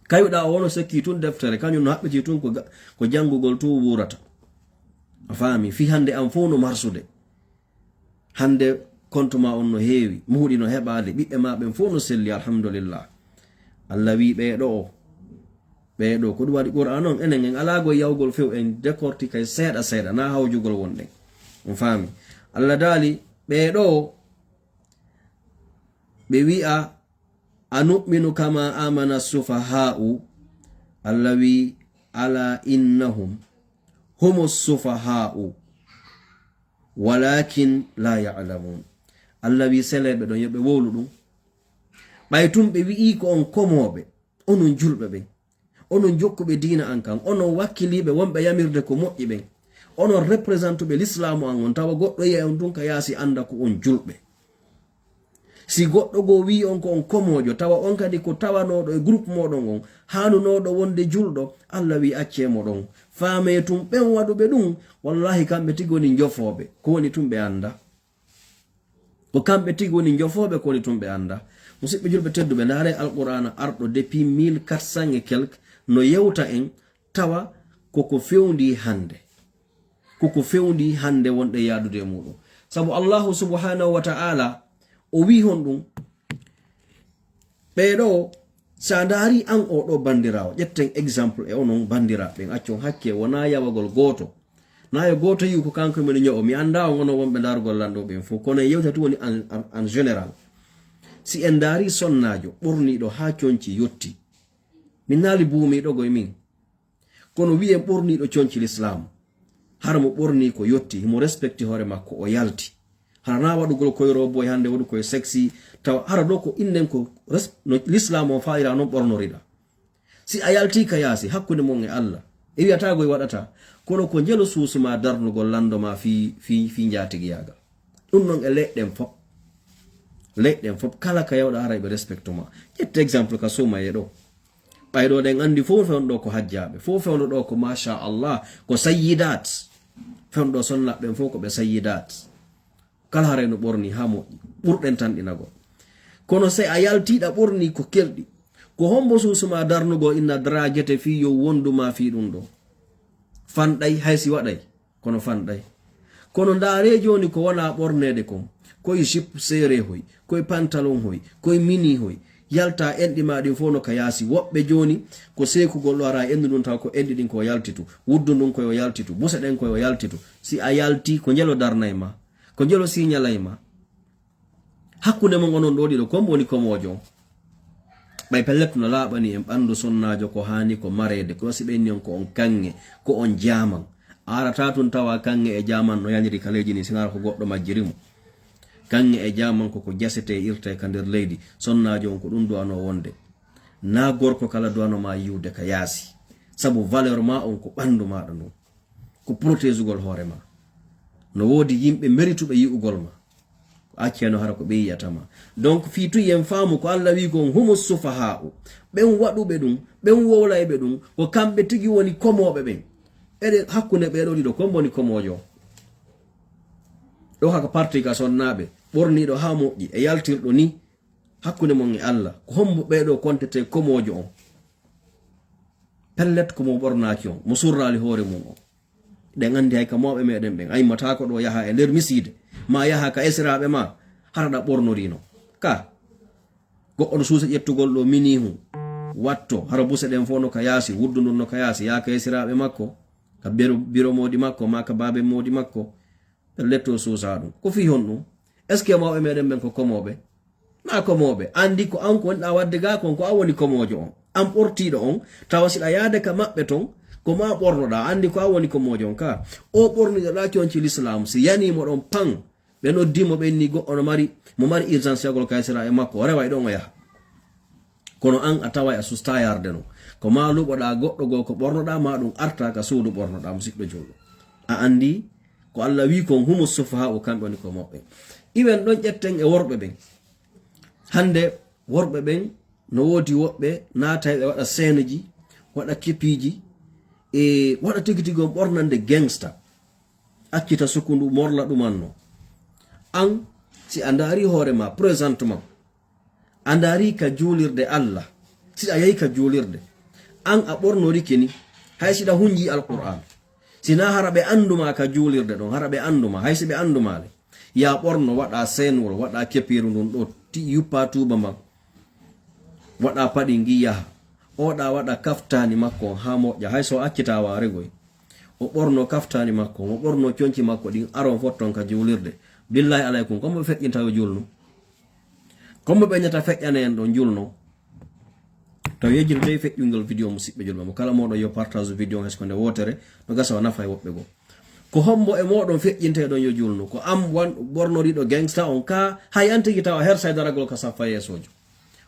Kayuɗa o wono sekki tun deftere, kañum no haɓɓiti tun ko ga-, ko janngugol tun wuurata. A faami? Fii hannde an fof no marsude. Hannde kontu ma on no heewi, muhuɗi no heɓaade, ɓiɓɓe ma ɓen fof no selli, alhamdulillah. Allah wi ɓee ɗo o, ɓee ɗo, ko ɗum waɗi Qur'an on, enen en alaa goy yawgol few, en décortiquay seeɗa seeɗa, na hawjugol wonɗen. On faami? Allah daali, ɓee ɗo, ɓe wi'a, "Anu'minu kama amana sufaha'u." Allah wi, "Ala innahum humu sufaha'u, walakin la ya'lamun." Allah wi, "Seleɓe ɗon, yo ɓe wowlu ɗum. Ɓay tun ɓe wi'i ko on komooɓe, onon julɓe ɓen. Onon jokkuɓe diina an kan, onon wakkiliiɓe wonɓe yamirde ko moƴƴi ɓen. Onon représentuɓe lislaamu an on, tawa goɗɗo yi'ay on tun ka yaasi annda ko on julɓe. Si goɗɗo goo wi'i on ko on komoojo, tawa on kadi ko tawanooɗo e groupe mooɗon on, haanunooɗo wonde julɗo, Allah wi'i accee mo ɗon. Faamee tun ɓen waɗuɓe ɗun, wallahi kamɓe tigi woni njofooɓe, ko woni tun ɓe anndaa. Ko kamɓe tigi woni njofooɓe, ko woni tun ɓe anndaa. Musiɓɓe julɓe tedduɓe, ndaaree Alqur'aana arɗo depuis mille quatre cents et quelque, no yewta en, tawa koko fewndii hannde. Koko fewndii hannde wonɗen yaadude e muuɗun. Sabu Allahu subhanahu wa ta'ala, o wi'i honɗun? Ɓee ɗoo, si a ndaarii an oo ɗoo banndiraawo, ƴetten exemple e onon banndiraaɓe ɓen, accon hakkee, wonaa yawagol gooto. Naa yo gooto yi'u ko kanko e men ño'o, mi anndaa on onon wonɓe ndaarugol lan ɗoo ɓen fow, kono en yewta tun woni en, en, en général. Si en ndaarii sonnaajo ɓorniiɗo haa conci yotti, min naali buumiiɗo goy min, kono wi'en ɓorniiɗo conci lislaam, hara mo ɓornii ko yotti, himo respecti hoore makko, o yalti. Hara naa waɗugol koye robo e hannde waɗu koye sexy, tawa hara ɗoo ko innen ko res-, no lislaam on faalira non ɓornoriɗaa. Si a yaltii ka yaasi hakkunde mon e Allah, e wi'ataa goy waɗataa, kono ko njelo suusu maa darnugol lanndo maa fii, fii, fii njaatigiyaagal. Ɗun non e leyɗe ɗen fow. Leyɗe ɗen fow, kala ka yawɗaa haray ɓe respecto maa. Ƴette exemple ka suumayee ɗoo. Ɓay ɗoo ɗen anndi fow fewndo ɗoo ko hajjaaɓe, fow fewndo ɗoo ko masha Allah, ko sayyidaat. Fewndo ɗoo sonnaaɓe ɓen fow ko ɓe sayyidaat. Kala haray no ɓornii haa moƴƴi, ɓurɗen tanɗinagol. Kono si a yaltii ɗaa ɓornii ko kelɗi, ko hommbo suusu maa darnugol inna daraajete fii yo wondu maa fii ɗun ɗoo? Fanɗay, hay si waɗay, kono fanɗay. Kono ndaaree jooni ko wonaa ɓorneede kon, koye jupe seeree hoy, koye pantalon hoy, koye mini hoy, yaltaa enɗi maa ɗin fow no ka yaasi. Woɓɓe jooni ko seekugol ɗoo hara e endu ndun tawa ko enɗi ɗin ko yo yaltitu, wuddu ndun ko yo yaltitu, buse ɗen ko yo yaltitu. Si a yaltii ko njelo darnay maa, ko njelo siiñalay maa. Hakkunde mon onon ɗoo ɗiɗo, ko hommbo woni komoojo on? Ɓay pellet no laaɓani en ɓanndu sonnaajo ko haani ko mareede, ko si ɓe inni on ko on kaŋŋe, ko on jaaman. A arataa tun tawa kaŋŋe e jaaman no yaniri ka leydi ni, si hara ko goɗɗo majjiri mo. Kaŋŋe e jaaman ko ko jasetee, irtee ka nder leydi. Sonnaajo on ko ɗun duwanoo wonde. Naa gorko kala duwanoo maa yi'ude ka yaasi. Sabu valeur maa on ko ɓanndu maaɗa ndun. Ko protégugol hoore maa. No woodi yimɓe merituɓe yi'ugol ma. Ko acceeno hara ko ɓe yi'ata ma. Donc, fii tun yen faamu ko Allah wi'i kon, humu sufaha'u. Ɓen waɗuɓe ɗun, ɓen wowlayɓe ɗun, ko kamɓe tigi woni komooɓe ɓen. Eɗe hakkunde ɓee ɗoo ɗiɗo, ko hommbo woni komoojo? Ɗoo haka parti ka sonnaaɓe, ɓorniiɗo haa moƴƴi, e yaltirɗo ni, hakkunde mon e Allah, ko hommbo ɓee ɗoo kontetee komoojo on? Pellet ko mo ɓornaaki on, mo surraali hoore mun on. Ɗen anndi hay ka mawɓe meɗen ɓen, a immataako ɗoo yaha e nder misiide, maa yaha ka esiraaɓe maa, hara ɗa ɓornoriino. Ka, goɗɗo no suusa ƴettugol ɗoo minihu, watto, hara buse ɗen fow no ka yaasi, wuddu ndun no ka yaasi, yaha ka esiraaɓe makko, ka biro, biro moodi makko, maa ka baabe moodi makko, ɓe letto suusa ɗum. Ko fii honɗum? Est-ce que mawɓe meɗen ɓen ko komooɓe? Naa komooɓe. Anndi ko an ko wonɗaa waɗde gaa kon, ko an woni komoojo on. An ɓortiiɗo on, tawa si ɗa yaade ka maɓɓe ton, ko maa ɓornoɗaa, anndi ko an woni komoojo on ka. O ɓorniɗo ɗaa conci lislaam, si yanii mo ɗon pan, ɓe noddi mo, ɓe inni goɗɗo no mari, mo mari urgence yagol ka esiraaɓe makko, o reway ɗon o yaha. Kono an a taway a sustaa yarde non. Ko maa luɓoɗaa goɗɗo goo ko ɓornoɗaa, maa ɗum arta ka suudu ɓornoɗaa, musiɗɗo julɗo. A anndi ko Allah wii kon, humu sufahaa'u, kamɓe woni ko moɓɓe. Iwen ɗon ƴetten e worɓe ɓen. Hannde worɓe ɓen no woodi woɓɓe naatayɓe waɗa seeneji, waɗa kepiiji, e waɗa tigi tigi on ɓornande gangsta. Accita sukundu morla ɗumanno. An, si a ndaari hoore maa présentement, a ndaari ka juulirde Allah, si a yahi ka juulirde, an a ɓornorike ni, hay si ɗa hunji Alqur'aan, si naa hara ɓe anndu maa ka juulirde ɗon, hara ɓe anndu maa, hay si ɓe anndu maa le, ya ɓorno, waɗa seenwol, waɗa kepiiru ndun ɗoo, ti-, yuppa tuuba man, waɗa paɗi ngi yaha, oɗa waɗa kaftaani makko on haa moƴƴa, hay so o accita waaregoy, o ɓorno kaftaani makko, o ɓorno conci makko ɗin, aron fotton ka juulirde. Billaahi alaykum, ko mo feƴƴinta yo juulnu? Ko mo ɓe ñata feƴƴana en ɗon julno? Taw yejjito dey feƴƴungol vidéo, musiɓɓe julɓe mo. Kala moɗon yo partage vidéo on, hay so ko nde wootere, no gasa o nafa e woɓɓe goo. Ko hombo e moɗon feƴƴinte ɗon yo julnu? Ko am wan ɓornoriɗo gangsta on ka, hay an tigi tawa hersay daragol ka saffa yeesojo.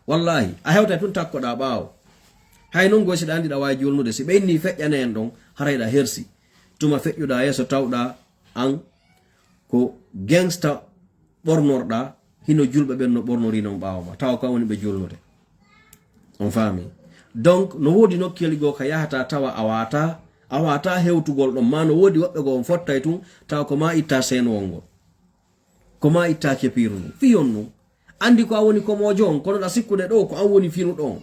Wallahi, a hewtay tun takkoɗaa ɓaawo. Hay non goy si ɗa andi ɗa waawi julnude, si ɓe inni feƴƴana en ɗon, haray ɗa hersi. Tuma feƴƴuɗaa yeeso tawɗaa an ko gangsta ɓornorɗaa, hino julɓe ɓen no ɓornori non ɓaawo ma, tawa ko an woni ɓe julnude. On faami? Donc, no woodi nokkeeli goo ka yahata tawa a waata, a waata hewtugol ɗon, ma no woodi woɓɓe goo on fottay tun, tawa ko ma itta seenowol ngol. Ko ma itta kepiiru ndun. Fii on nun. Anndi ko an woni komoojo on, kono ɗa sikkude ɗoo ko an woni finuɗo on.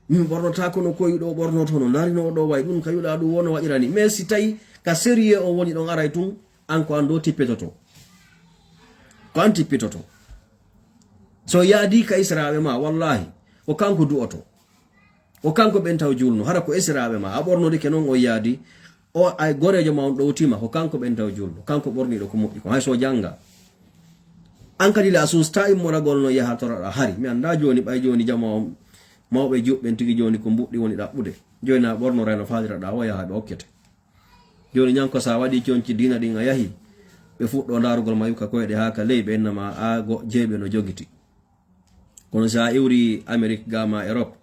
Min ɓornotaako no koyu ɗoo ɓornoto, no narino ɗoo way ɗun ka yuɗa ɗun wono waɗirani. Mais si tawi ka sérieux on woni ɗon aray tun, an ko an ɗoo tippitoto. Ko an tippitoto. So yaadi ka esiraaɓe ma, wallahi, ko kanko du'oto. Ko kanko ɓen taw julno, hara ko esiraaɓe ma. A ɓornodike non on yaadi. O ay goreejo ma on ɗowtima, ko kanko ɓen taw julno. Kanko ɓorniɗo ko moƴƴi ko. Hay so janga. An kadi le a susta immoragol no yaha toroɗa hari. Mi annda jooni ɓay jooni jama on mawɓe juɓɓen tigi jooni ko mbuɗɗi woni ɗaɓɓude. Jooni a ɓornorayno faaliraɗa o yaha ɓe okkete. Jooni ñanko sa waɗi conci diina ɗin a yahi. Ɓe fuɗɗo ndaarugol ma yukka koyɗe haa ka ley ɓe innama a go jeeɓe no jogiti. Kono si a iwri Amérique ga ma Europe,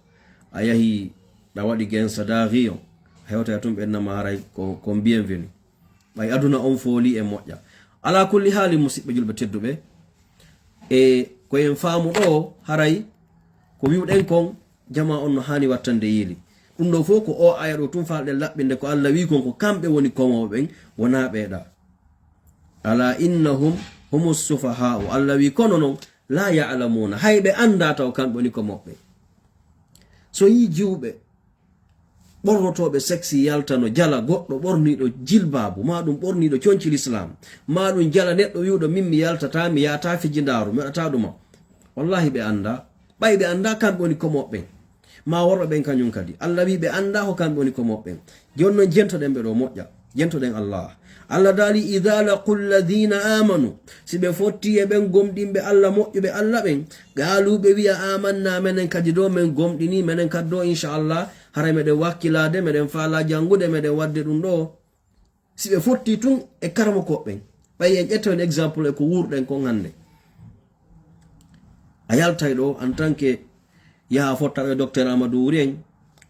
a yahi ɗa waɗi gensa dagiyo, a hewtay tun ɓe innama haray ko, ko bienvenu. Ɓay aduna on fooli e moƴƴa. Ala kulli haali, musiɓɓe julɓe tedduɓe, e ko en faamu ɗo, haray ko wi'uɗen kon, jama on no haani wattande yiili. Ɗum ɗo fof ko o aya ɗo tun faalɗen laɓɓinde, ko Allah wi kon ko kamɓe woni komoɓe ɓen, wona ɓeeɗa. Ala innahum humu sufaha'u. Allah wi kono non, la ya'lamuna. Hay ɓe annda taw kamɓe woni komoɓɓe. So yi jiwɓe ɓornotooɓe sexy yalta no jala goɗɗo ɓorniiɗo jilbaabu, ma ɗum ɓorniiɗo conci l'islam, ma ɗum jala neɗɗo wi'uɗo min mi yaltata, mi yahata fijindaaru, mi waɗata ɗuma. Wallahi ɓe annda. Ɓay ɓe annda kamɓe woni komoɓɓe ɓen. Ma worɓe ɓen kañum kadi. Allah wi ɓe annda ko kamɓe woni komoɓɓe ɓen. Jooni non jentoɗen ɓe ɗo moƴƴa. Jentoɗen Allah. Allah daali, "Idha laqul ladhina amanu." Si ɓe fotti e ɓen gomɗinɓe Allah moƴƴuɓe Allah ɓen, qaalu ɓe wi'a, "Amanna," menen kadi ɗo men gomɗini, menen kadi ɗo inchallah, haray meɗen wakkilaade, meɗen faala janngude, meɗen waɗde ɗum ɗo. Si ɓe fotti tun e karamokooɓe ɓen, ɓay en ƴetta on exemple e ko wuurɗen kon hannde. A yaltay ɗo en tant que yaha fottaɓe docteur Amadou Wuri en,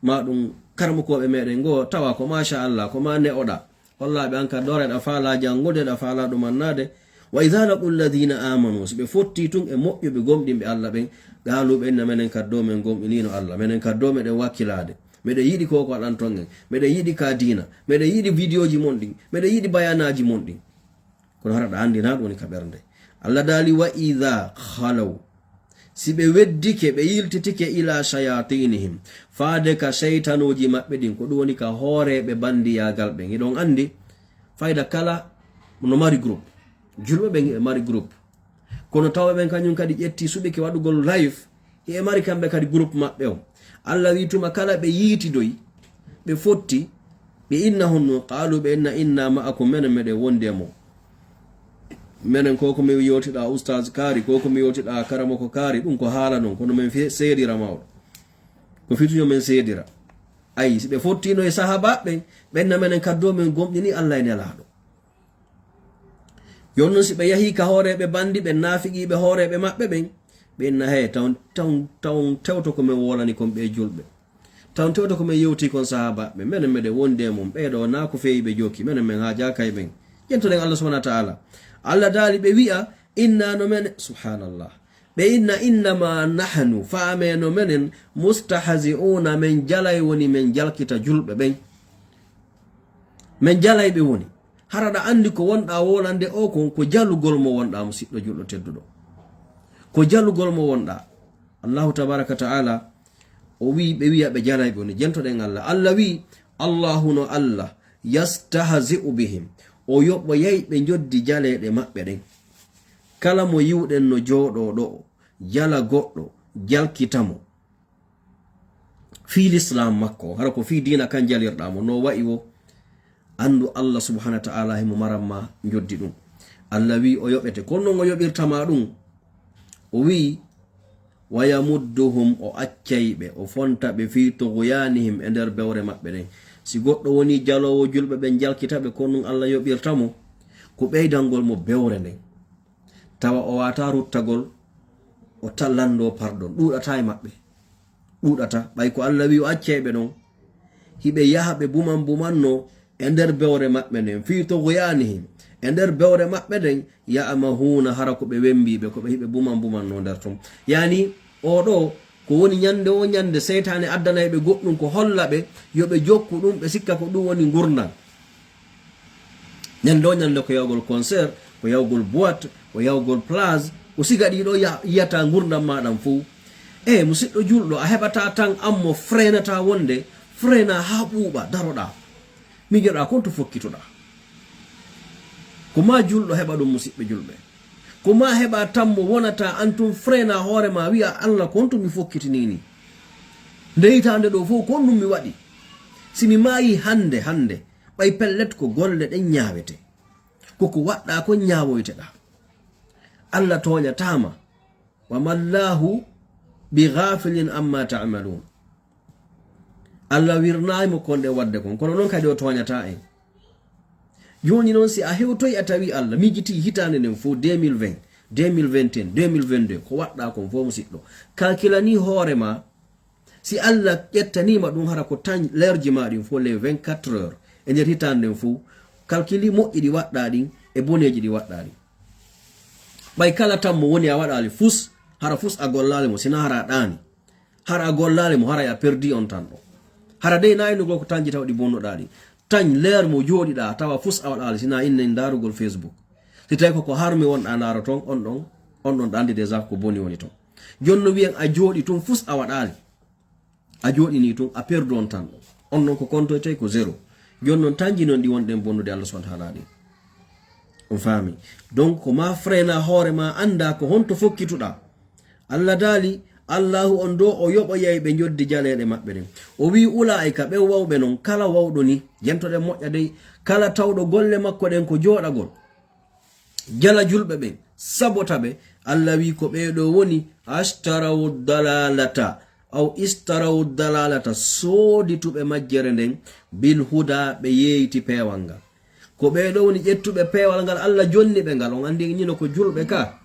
ma ɗum karamokooɓe meɗen goo, tawa ko machallah, ko ma ne'oɗa. Wallahi ɓe an ka dooreɗa faala janngude, ɗa faala ɗumannaade. Wa idha laqul ladhina amanu, si ɓe fotti tun e moƴƴuɓe gomɗinɓe Allah ɓen, qaalu ɓe inna menen kaddo men gomɗinino Allah, menen kaddo meɗen wakkilaade. Meɗen yiɗi ko ko waɗanton en. Meɗen yiɗi ka diina. Meɗen yiɗi vidéoji mon ɗin. Meɗen yiɗi bayanaji mon ɗin. Kono hara ɗa anndi na ɗum woni ka ɓernde. Allah daali, "Wa idha khalaw." Si ɓe weddike, ɓe yiltitike ila shayatinihim. Faade ka shaytanuji maɓɓe ɗin. Ko ɗum woni ka hooreɓe bandiyagal ɓen. Hiɗon anndi, fayda kala no mari groupe. Julɓe ɓen hiɓe mari groupe. Kono tawɓe ɓen kañum kadi ƴetti suɓike waɗugol live, hiɓe mari kamɓe kadi groupe maɓɓe o. Allah wi tuma kala ɓe yiitidoy, ɓe fotti, ɓe inna honno, qaalu ɓe inna, "Inna ma'akum," menen meɗen wondi e mo. Menen ko ko mi yewtiɗa oustaz kaari, ko ko mi yewtiɗa karamoko kaari, ɗum ko haala non, kono men fe-, seedira mawɗo. Ko fituyo men seedira. Ayi, si ɓe fottino e sahabaɓe ɓen, ɓenna menen kaddo men gomɗini Allah e Nelaaɗo. Yon non si ɓe yahii ka hooreeɓe banndi, ɓe naafiqiiɓe hooreeɓe maɓɓe ɓen, ɓe inna, "Hee, tawon, tawon, tawon tewto ko men woolani kon ɓee julɓe. Tawon tewto ko men yewtii kon sahaabaaɓe. Menen meɗen wondi e mum, ɓee ɗoo naa ko feewi ɓe jokki, menen men haajaaka e ɓen." Ƴentoɗen Allah subhanahu wa ta'ala. Allah daali ɓe wi'a, "Inna no menen," subhanallah. Ɓe inna, "Innama nahnu," faamee no menen, "mustahzi'una," men jalay woni men jalkita julɓe ɓen. Men jalay ɓe woni. Hara ɗa anndi ko wonɗaa wolande o kon, ko jalugol mo wonɗaa, musiɗɗo julɗo tedduɗo. Ko jalugol mo wonɗaa. Allahu tabaraka ta'ala, o wi, ɓe wi'a ɓe jalay ɓe woni. Jentoɗen Allah. Allah wi, "Allahu no Allah, yastahzi'u bihim." O yoɓoyay ɓe njoddi jaleeɗe maɓɓe ɗen. Kala mo yiwɗen no jooɗoo ɗo, jala goɗɗo, jalkita mo. Fii l'islam makko, hara ko fii diina kan jalirɗaa mo, no wa'i wo, anndu Allah subhanahu wa ta'ala himo maran ma njoddi ɗum. Allah wi o yoɓete, kono non o yoɓirta ma ɗum. O wi, "Wa yamudduhum," o accay ɓe, o fonta ɓe, "fii tughyanihim," e nder bewre maɓɓe ɗen. Si goɗɗo woni jaloowo julɓe ɓen jalkita ɓe, kono non Allah yoɓirta mo, ko ɓeydangol mo bewre nden. Tawa o wata ruttagol, o ta-, lanndo pardon, ɗuuɗata e maɓɓe. Ɗuuɗata, ɓay ko Allah wi o accay ɓe ɗon. Hiɓe yaha ɓe buman bumanno e nder bewre maɓɓe nden. Fii tughyanihim, E nder bewre maɓɓe nden, ya'mahuuna, hara ko ɓe wembiiɓe, ko ɓe hiɓe buman bumanno nder ton. Yani, oɗo, ko woni ñande o ñande, seytaane addanay ɓe goɗɗum ko holla ɓe, yo ɓe jokku ɗum, ɓe sikka ko ɗum woni ngurndan. Ñande o ñande ko yawgol concert, ko yawgol boîte, ko yawgol plage, o siga ɗiɗo ya-, yiyata ngurndan ma ɗan fow. E, musiɗɗo julɗo, a heɓata tan an mo frenata wonde, frena haa ɓuuɓa, daroɗa. Miijoɗa kon to fokkituɗa. Ko ma julɗo heɓa ɗum, musiɓɓe julɓe. Ko ma heɓa tan mo wonata an tun frena hoore ma, wi'a, "Allah, kon to mi fokkitini ni. Nde hitaande ɗo fow kon ɗum mi waɗi. Si mi maayi hande, hande, ɓay pellet ko golle ɗen ñaawete. Ko ko waɗɗa kon ñaawoyteɗa. Allah tooñataa ma. Wa mallahu bi ghafilin amma ta'malun." Allah wirnaay mo kon ɗe wadde kon, kono non kadi o tooñataa en. Jooni non, si a hewtoy a tawi Allah miijiti hitaande nden fow, deux mille vingt, deux mille vingt et un, deux mille vingt-deux, ko waɗɗa kon fow, musiɗɗo, kalkilani hoore ma, si Allah ƴettaniima ɗum hara ko tan leerji ma ɗin fow, les vingt-quatre heures, e nder hitaande nden fow, kalkili moƴƴi ɗi waɗɗa ɗin e boneeji ɗi waɗɗa ɗin. Ɓay kala tan mo woni a waɗaali fus, hara fus a gollaali mo, sina hara a ɗaani. Hara a gollaali mo, hara a perdi on tan ɗo. Hara dey na innugol ko tanji taw ɗi bonnuɗaa ɗi. Tan leer mo jooɗiɗaa, tawa fus a waɗaali, sina inne ndaarugol Facebook. Si tawi ko ko harmi wonɗaa ndaaro ton, on ɗon, on ɗon ɗa anndi déjà ko boni woni ton. Jon no wiyen a jooɗi tun fus a waɗaali. A jooɗini tun, a perdu on tan ɗo. On non ko kontoytey ko zéro. Jon non tanji non ɗi wonɗen bonnude Allah subhanahu wa ta'ala ɗin. On faami? Donc, ko ma frena hoore ma, annda ko honto fokkituɗaa. Allah daali, Allahu on do o yoɓoyay ɓe njoddi jaleeɗe maɓɓe ɗen. O wi'i, "Ulaa'ika, ɓen wawɓe non, kala wawɗo ni, jentoɗen moƴƴa dey, kala tawɗo golle makko ɗen ko jooɗagol, jala julɓe ɓen, sabota ɓe." Allah wi'i, "Ko ɓee ɗo woni, ashtarawu dalalata, aw istarawu dalalata, soodituɓe majjere nden, bil huda, ɓe yeeyti peewal ngal." Ko ɓee ɗo woni ƴettuɓe peewal ngal Allah jonni ɓe ngal. On anndi innino ko julɓe ka.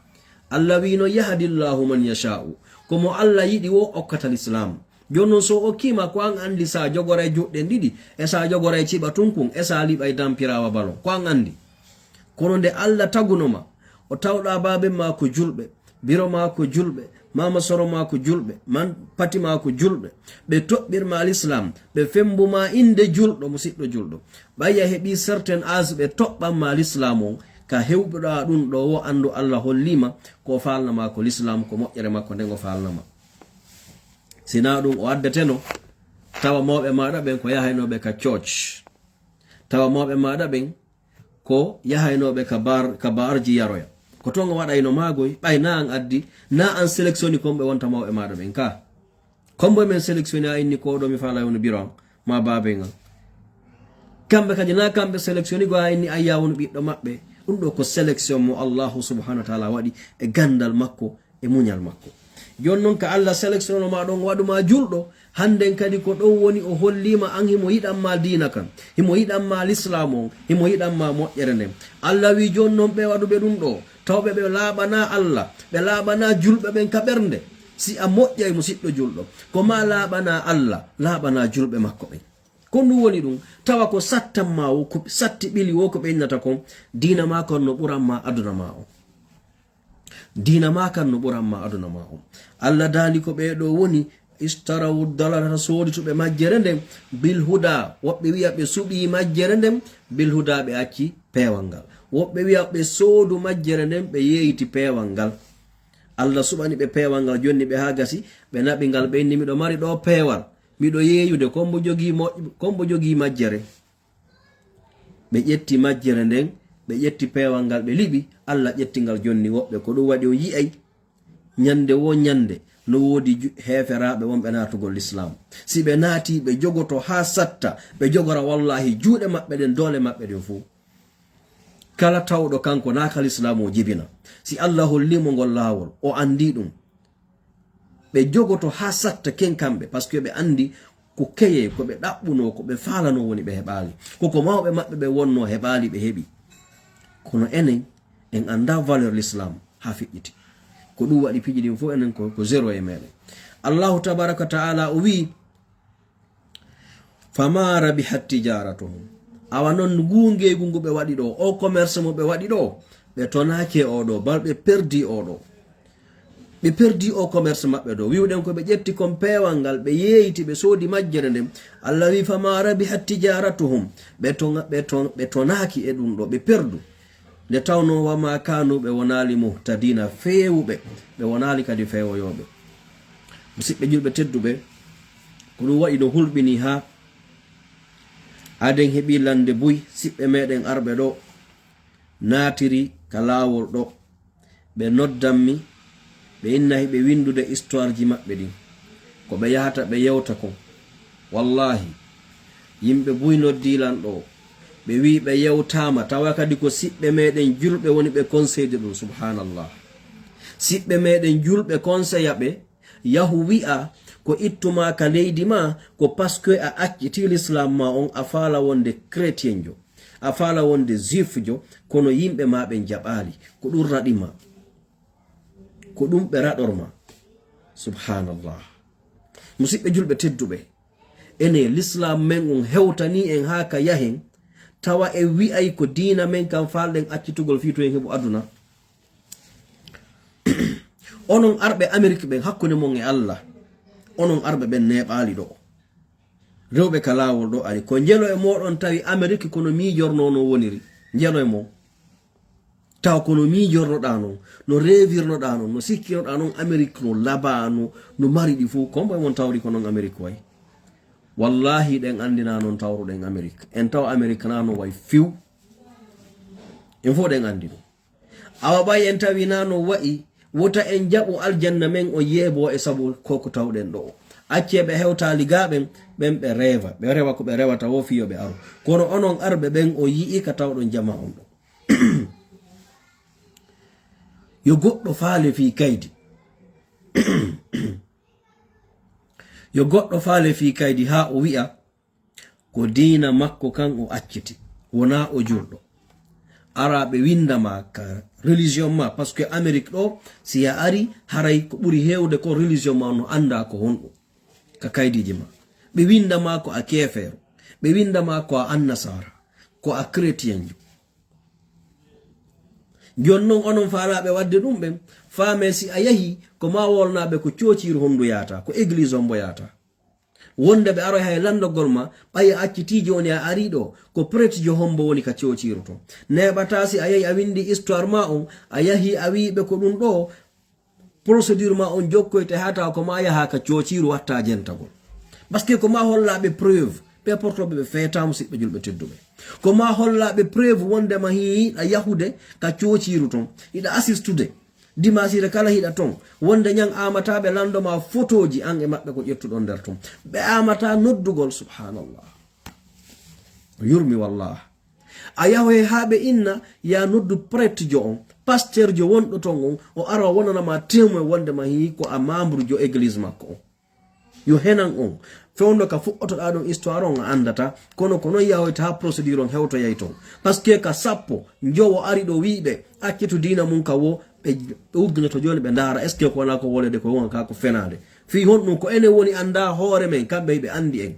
Allah wi'ino, "Yahdillahu man yasha'u." Ko mo Allah yiɗi wo okkata l'islam. Jon non so okkima, ko an anndi sa jogoray juɗɗen ɗiɗi, e sa jogoray ciɓa tunkun, e sa liɓay dampirawa balon. Ko an anndi. Kono nde Allah taguno ma, o tawɗa baaben ma ko julɓe, biro ma ko julɓe, mama soro ma ko julɓe, man pati ma ko julɓe, ɓe toɓɓir ma l'islam, ɓe fembu ma innde julɗo, musiɗɗo julɗo. Ɓay a heɓi certain âge, ɓe toɓɓan ma l'islam on, ka hewɓuɗa ɗum ɗo wo anndu Allah hollima ko o faalna ma ko l'islam, ko moƴƴere makko nden o faalna ma. Sina ɗum o addeteno, tawa mawɓe maɗa ɓen ko yahaynooɓe ka church. Tawa mawɓe maɗa ɓen ko yahaynooɓe ka bar, ka barji yaroya. Ko ton o waɗayno maagoy, ɓay na an addi, na an sélectionné kon ɓe wonta mawɓe maɗa ɓen ka. Kon boy men sélectionné a inni ko ɗo mi faalay woni biro an, ma baaben an. Kamɓe kadi na kamɓe sélectionné go a inni ayya woni ɓiɗɗo maɓɓe. Ɗum ɗo ko sélection mo Allahu subhanahu wa ta'ala waɗi e gandal makko, e muñal makko. Jon non ka Allah sélectionno ma ɗon, waɗu ma julɗo, hannden kadi ko ɗon woni o hollima an himo yiɗan ma diina kan, himo yiɗan ma l'islam on, himo yiɗan ma moƴƴere nden. Allah wi jon non ɓe waɗuɓe ɗum ɗo, tawɓe ɓe laaɓana Allah, ɓe laaɓana julɓe ɓen ka ɓernde. Si a moƴƴay musiɗɗo julɗo, ko ma laaɓana Allah, laaɓana julɓe makko ɓen. Ko ɗum woni ɗum, tawa ko sattan ma wo, ko satti ɓili wo ko ɓe innata kon, diina ma kon no ɓuran ma aduna ma on. Diina ma kan no ɓuran ma aduna ma on. Allah daali ko ɓee ɗo woni, ishtarawu dalalata, soodituɓe majjere nden, bil huda, woɓɓe wi'a ɓe suɓi majjere nden, bil huda, ɓe acci peewal ngal. Woɓɓe wi'a ɓe soodu majjere nden, ɓe yeeyti peewal ngal. Allah suɓani ɓe peewal ngal, jonni ɓe haa gasi, ɓe naɓi ngal, ɓe inni, "Miɗo mari ɗo peewal, miɗo yeeyude, kombo jogii mo-, kombo jogii majjere." Ɓe ƴetti majjere nden, ɓe ƴetti peewal ngal, ɓe liɓi, Allah ƴetti ngal jonni woɓɓe. Ko ɗum waɗi on yi'ay, ñande wo ñande, no woodi ju-, heeferaaɓe wonɓe naatugol l'islam. Si ɓe naati, ɓe jogoto haa satta, ɓe jogora wallahi juuɗe maɓɓe ɗen, doole maɓɓe ɗen fuu. Kala tawɗo kanko naa ka l'islam o jibina. Si Allah holli mo ngol laawol, o anndi ɗum. Ɓe jogoto haa satta ken kamɓe, parce que ɓe anndi ko keye, ko ɓe ɗaɓɓunoo, ko ɓe faalanoo woni ɓe heɓaali. Ko ko mawɓe maɓɓe ɓe wonnoo heɓaali, ɓe heɓi. Kono enen, en anndaa valeur l'islam haa fiɗɗiti. Ko ɗum waɗi piiji ɗin fof enen ko, ko zéro e meɗen. Allahu tabaraka wa ta'ala o wi'i, "Fama rabihat tijaratuhum." Awa noon nguungeegu ngu ɓe waɗi ɗo, o commerce mo ɓe waɗi ɗo, ɓe tonaaki e oo ɗo bal, ɓe perdi oo ɗo. Ɓe perdi o commerce maɓɓe ɗo. Wiwɗen ko ɓe ƴetti kon peewal ngal, ɓe yeeyti, ɓe soodi majjere nden. Allah wi, "Fama rabihat tijaratuhum." Ɓe toŋa-, ɓe toŋ-, ɓe tonaaki e ɗum ɗo, ɓe perdu. Nde tawnoo wa ma kanu, ɓe wonaali muhtadina, feewuɓe, ɓe wonaali kadi feewoyooɓe. Musidɓe julɓe tedduɓe, ko ɗum waɗi no hulɓini haa aden heɓi lande buy, siɓɓe meɗen arɓe ɗo naatiri ka laawol ɗo. Ɓe noddan mi, ɓe inna hiɓe windude histoire ji maɓɓe ɗin. Ko ɓe yahata ɓe yewta kon. Wallahi, yimɓe buy noddi lan ɗo. Ɓe wi ɓe yewtaama, tawa kadi ko siɓɓe meɗen julɓe woni ɓe conseil de ɗum, subhanallah. Siɓɓe meɗen julɓe conseilla ɓe, yahu wi'a ko ittuma ka leydi ma, ko parce que a acciti l'islam ma on, a faala wonde chrétienjo, a faala wonde juifjo, kono yimɓe ma ɓen jaɓaali. Ko ɗum raɗi ma. Ko ɗum ɓe raɗor ma. Subhanallah. Musidɓe julɓe tedduɓe, ene l'islam men on hewtani en haa ka yahen, tawa en wi'ay ko diina men kan faalɗen accitugol fii to en heɓu aduna. Onon arɓe Amerik ɓen, hakkunde mon e Allah, onon arɓe ɓen neeɓaali ɗo. Rewɓe ka laawol ɗo ari. Ko njelo e mooɗon tawi Amerik kono miijornoo no woniri. Njelo e mon. Taw kono miijornoɗaa non, no reewirnoɗaa non, no sikkinoɗaa non Amerik no labaa, no, no mari ɗi fof, kombo e mon tawri ko non Amerik way. Wallahi, ɗen anndinaa non tawruɗen Amerik. En taw Amerik naa no way fiw. En fof ɗen anndi ɗum. Awa ɓay en tawi naa no wa'i, wota en jaɓu aljanna men o yeeboo e sabu ko ko tawɗen ɗo. Accee ɓe hewtaali gaa ɓen, ɓen ɓe reewa. Ɓe rewa ko ɓe rewata woo fii yo ɓe aro. Kono onon arɓe ɓen o yi'i ka tawɗon jama on ɗo. Yo goɗɗo faale fii kaydi. Yo goɗɗo faale fii kaydi haa o wi'a ko diina makko kan o acciti, wonaa o julɗo. Araa ɓe winda ma ka religion ma, parce que Amerik ɗo, si a ari, haray ko ɓuri heewde ko religion ma no anndaa ko honɗum ka kaydiiji ma. Ɓe winda ma ko a keefeero, ɓe winda ma ko a annasaara, ko a chrétienjo. Jooni non onon faalaaɓe waɗde ɗum ɓen, faamee si a yahi, ko ma wolnaa ɓe ko coociiru honndu yaata, ko église hombo yaata. Wonde ɓe aroy hay lanndogol ma, ɓay a accitii jooni a arii ɗo, ko prêtejo hombo woni ka coociiru ton. Neeɓataa si a yahi a winndi histoire ma on, a yahi a wi'i ɓe ko ɗum ɗo, procédure ma on jokkoyte haa tawa ko ma yaha ka coociiru watta jentagol. Parce que ko ma hollaa ɓe preuve, ɓe portooɓe ɓe feetaa, musidɓe julɓe tedduɓe. Ko ma hollaa ɓe preuve wonde ma hiɗa yahude ka coociiru ton, hiɗa assistude. Dimaasiire kala hiɗa ton, wonde ñan aamataa ɓe lanndo ma fotooji an e maɓɓe ko ƴettuɗon nder ton. Ɓe aamataa noddugol, subhanallah. O yurmi wallah. A yahoye haa ɓe inna, ya noddu prêtejo on, pasteurjo wonɗo ton on, o ara o wonana ma témoin wonde ma hii ko a membre jo église makko on. Yo henan on. Fewndo ka fuɗɗotoɗaa ɗon histoire on a anndata, kono ko non yahoyta haa procédure on hewtoyay ton. Parce que ka sappo, njowo ari ɗo wi'i ɓe, accitu diina mum ka wo, ɓe, ɓe ugginoto jooni ɓe ndaara, est-ce que ko wonaa ko wolede ko wonga ka ko fenaande. Fii honɗum ko enen woni anndaa hoore men, kamɓe hiɓe anndi en.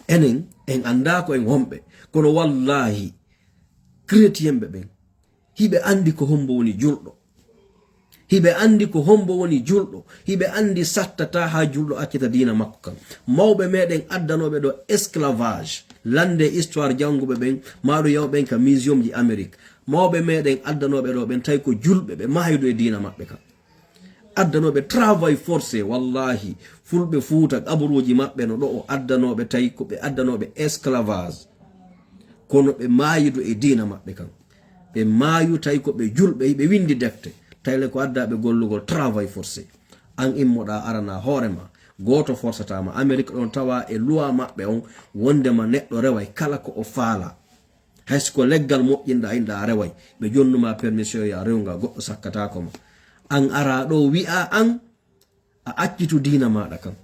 Enen, en anndaa ko en homɓe. Kono wallaahi, chrétienɓe ɓen, hiɓe anndi ko hombo woni julɗo. Hiɓe anndi ko hombo woni julɗo. Hiɓe anndi sattataa haa julɗo accita diina makko kan. Mawɓe meɗen addanooɓe ɗo esclavage, lande histoire jannguɓe ɓen, maa ɗo yaw ɓen ka museum ji Amérique. Mawɓe meɗen addanooɓe ɗo ɓen tawi ko julɓe, ɓe mahaydu e diina maɓɓe kan. Addanooɓe travail forcé, wallahi, fulɓe Fuuta, qaburuuji maɓɓe no ɗo o addanooɓe tawi ko ɓe addanooɓe esclavage. Kono ɓe maayidu e diina maɓɓe kan. Ɓe maayu tawi ko ɓe julɓe, hiɓe windi defte. Tawi le ko adda ɓe gollugol travail forcé. An immoɗaa aranaa hoore ma. Gooto forcataama. Amérique ɗon tawa e loi maɓɓe on wondema neɗɗo reway kala ko o faala. Hay si ko leggal moƴƴinɗaa inɗa a reway, ɓe jonnuma permission ya rewnga, goɗɗo sakkataako ma. An ara ɗo wi'a an a accitu diina maɗa kan.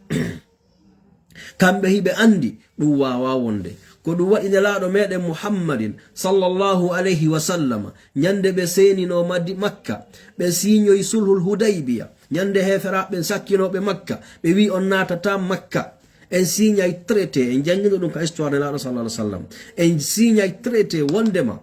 Kamɓe hiɓe andi ɗum wawa wonde. Ko ɗum waɗi Nelaaɗo meɗen Muhammadin sallallahu alayhi wa sallama, ñande ɓe seenino Madi-, Makka, ɓe siiñoyi sulhul Hudaybiya, ñande heeferaɓe ɓen sakkinoɓe Makka, ɓe wi on naatata Makka. En signay traité, en janngino ɗum ka histoire Nelaaɗo sallallahu alaihi wasallam. En signay traité wondema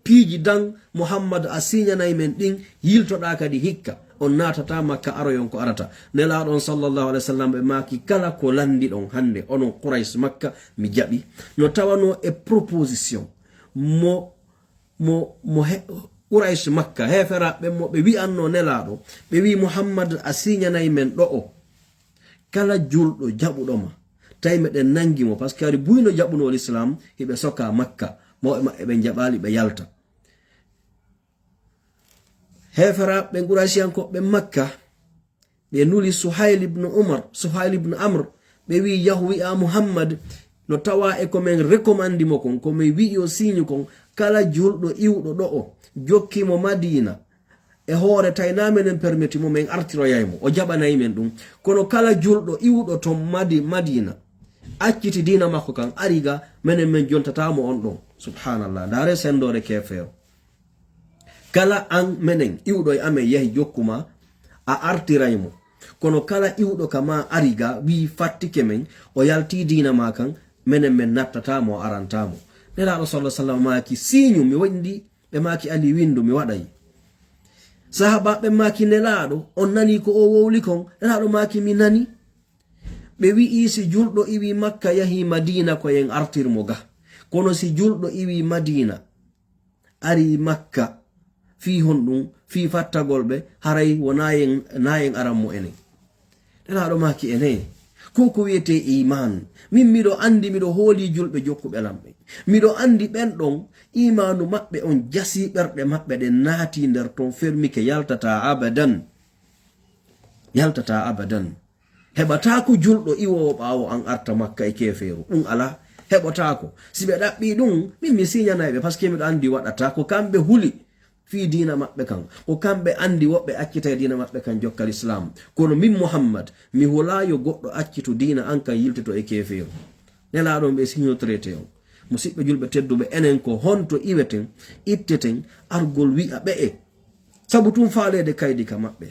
piiji dan Muhammad a signanay men ɗin yiltoɗaa kadi hikka. On naatata Makka aroyon ko arata. Nelaaɗo on sallallahu alaihi wasallam ɓe maaki kala ko landiɗon hannde onon Quraysh Makka mi jaɓi. No tawanoo e proposition mo mo mo he Quraysh Makka heeferaaɓe mo ɓe wi'anno Nelaaɗo, ɓe wi'i Muhammad a signanay men ɗo o. Kala julɗo jaɓuɗo ma tawi meɗen nangi mo, parce que ari buyno jaɓuno l'islam hiɓe soka Makka, mawɓe maɓɓe ɓe jaɓali ɓe yalta. Heeferaaɓe ɓen Qurayshiyankoɓe Makka ɓe nuli Suhayl ibn Umar, Suhayl ibn Amr, ɓe wi'i yahu wi'a Muhammad no tawa e ko men recommandi mo kon, ko men wi'i o signe kon, kala julɗo iwɗo ɗo o jokki mo Madina e hoore tawi na menen permeti mo men artiroyay mo o jaɓanay men ɗum. Kono kala julɗo iwɗo ton Madi Madina acciti diina makko kan ari ga, menen men jontata mo on ɗon. Subhanallah, ndaare sendoore keefeero. Kala an menen iwɗo e amen yahi jokkuma a artiray mo, kono kala iwɗo ka ma ari ga wi fattike men o yalti diina ma kan, menen men nattata mo o aranta mo. Nelaaɗo sallallahu alaihi wasallam maaki signe mi windi, ɓe maaki ali windu mi waɗay. Sahabaɓe maaki Nelaaɗo on nani ko o wowli kon? Nelaaɗo maaki mi nani. Ɓe wi'i si julɗo iwi Makka yahi Madina ko en artir mo ga, kono si julɗo iwi Madina ari Makka fii honɗum, fii fattagol ɓe, haray wo nayen nayen aran mo enen. Nelaaɗo maaki ene ko ko wiyetee iman. Min miɗo anndi miɗo hoolii julɓe jokkuɓe lan ɓen. Miɗo anndi ɓen ɗon imaanu maɓɓe on jasii ɓerɗe maɓɓe ɗen naatii nder ton fermike yaltataa abadan. Yaltataa abadan. Heɓataako julɗo iwoowo ɓaawo an arta Makka e keefeeru, ɗum alaa. Heɓotaako. Si ɓe ɗaɓɓii ɗum min mi siñanay ɓe, parce que miɗo anndi waɗataa ko kamɓe huli fii diina maɓɓe kan. Ko kamɓe anndi woɓɓe accitay diina maɓɓe kan jokka l'islam. Kono min Muhammad mi hulaa yo goɗɗo accitu diina an kan yiltoto e keefeeru. Nelaaɗo on ɓe siño traité on. Musiɓɓe julɓe tedduɓe, enen ko honto iweten, itteten argol wi'a ɓe'e? Sabu tun faaleede kaydi ka maɓɓe.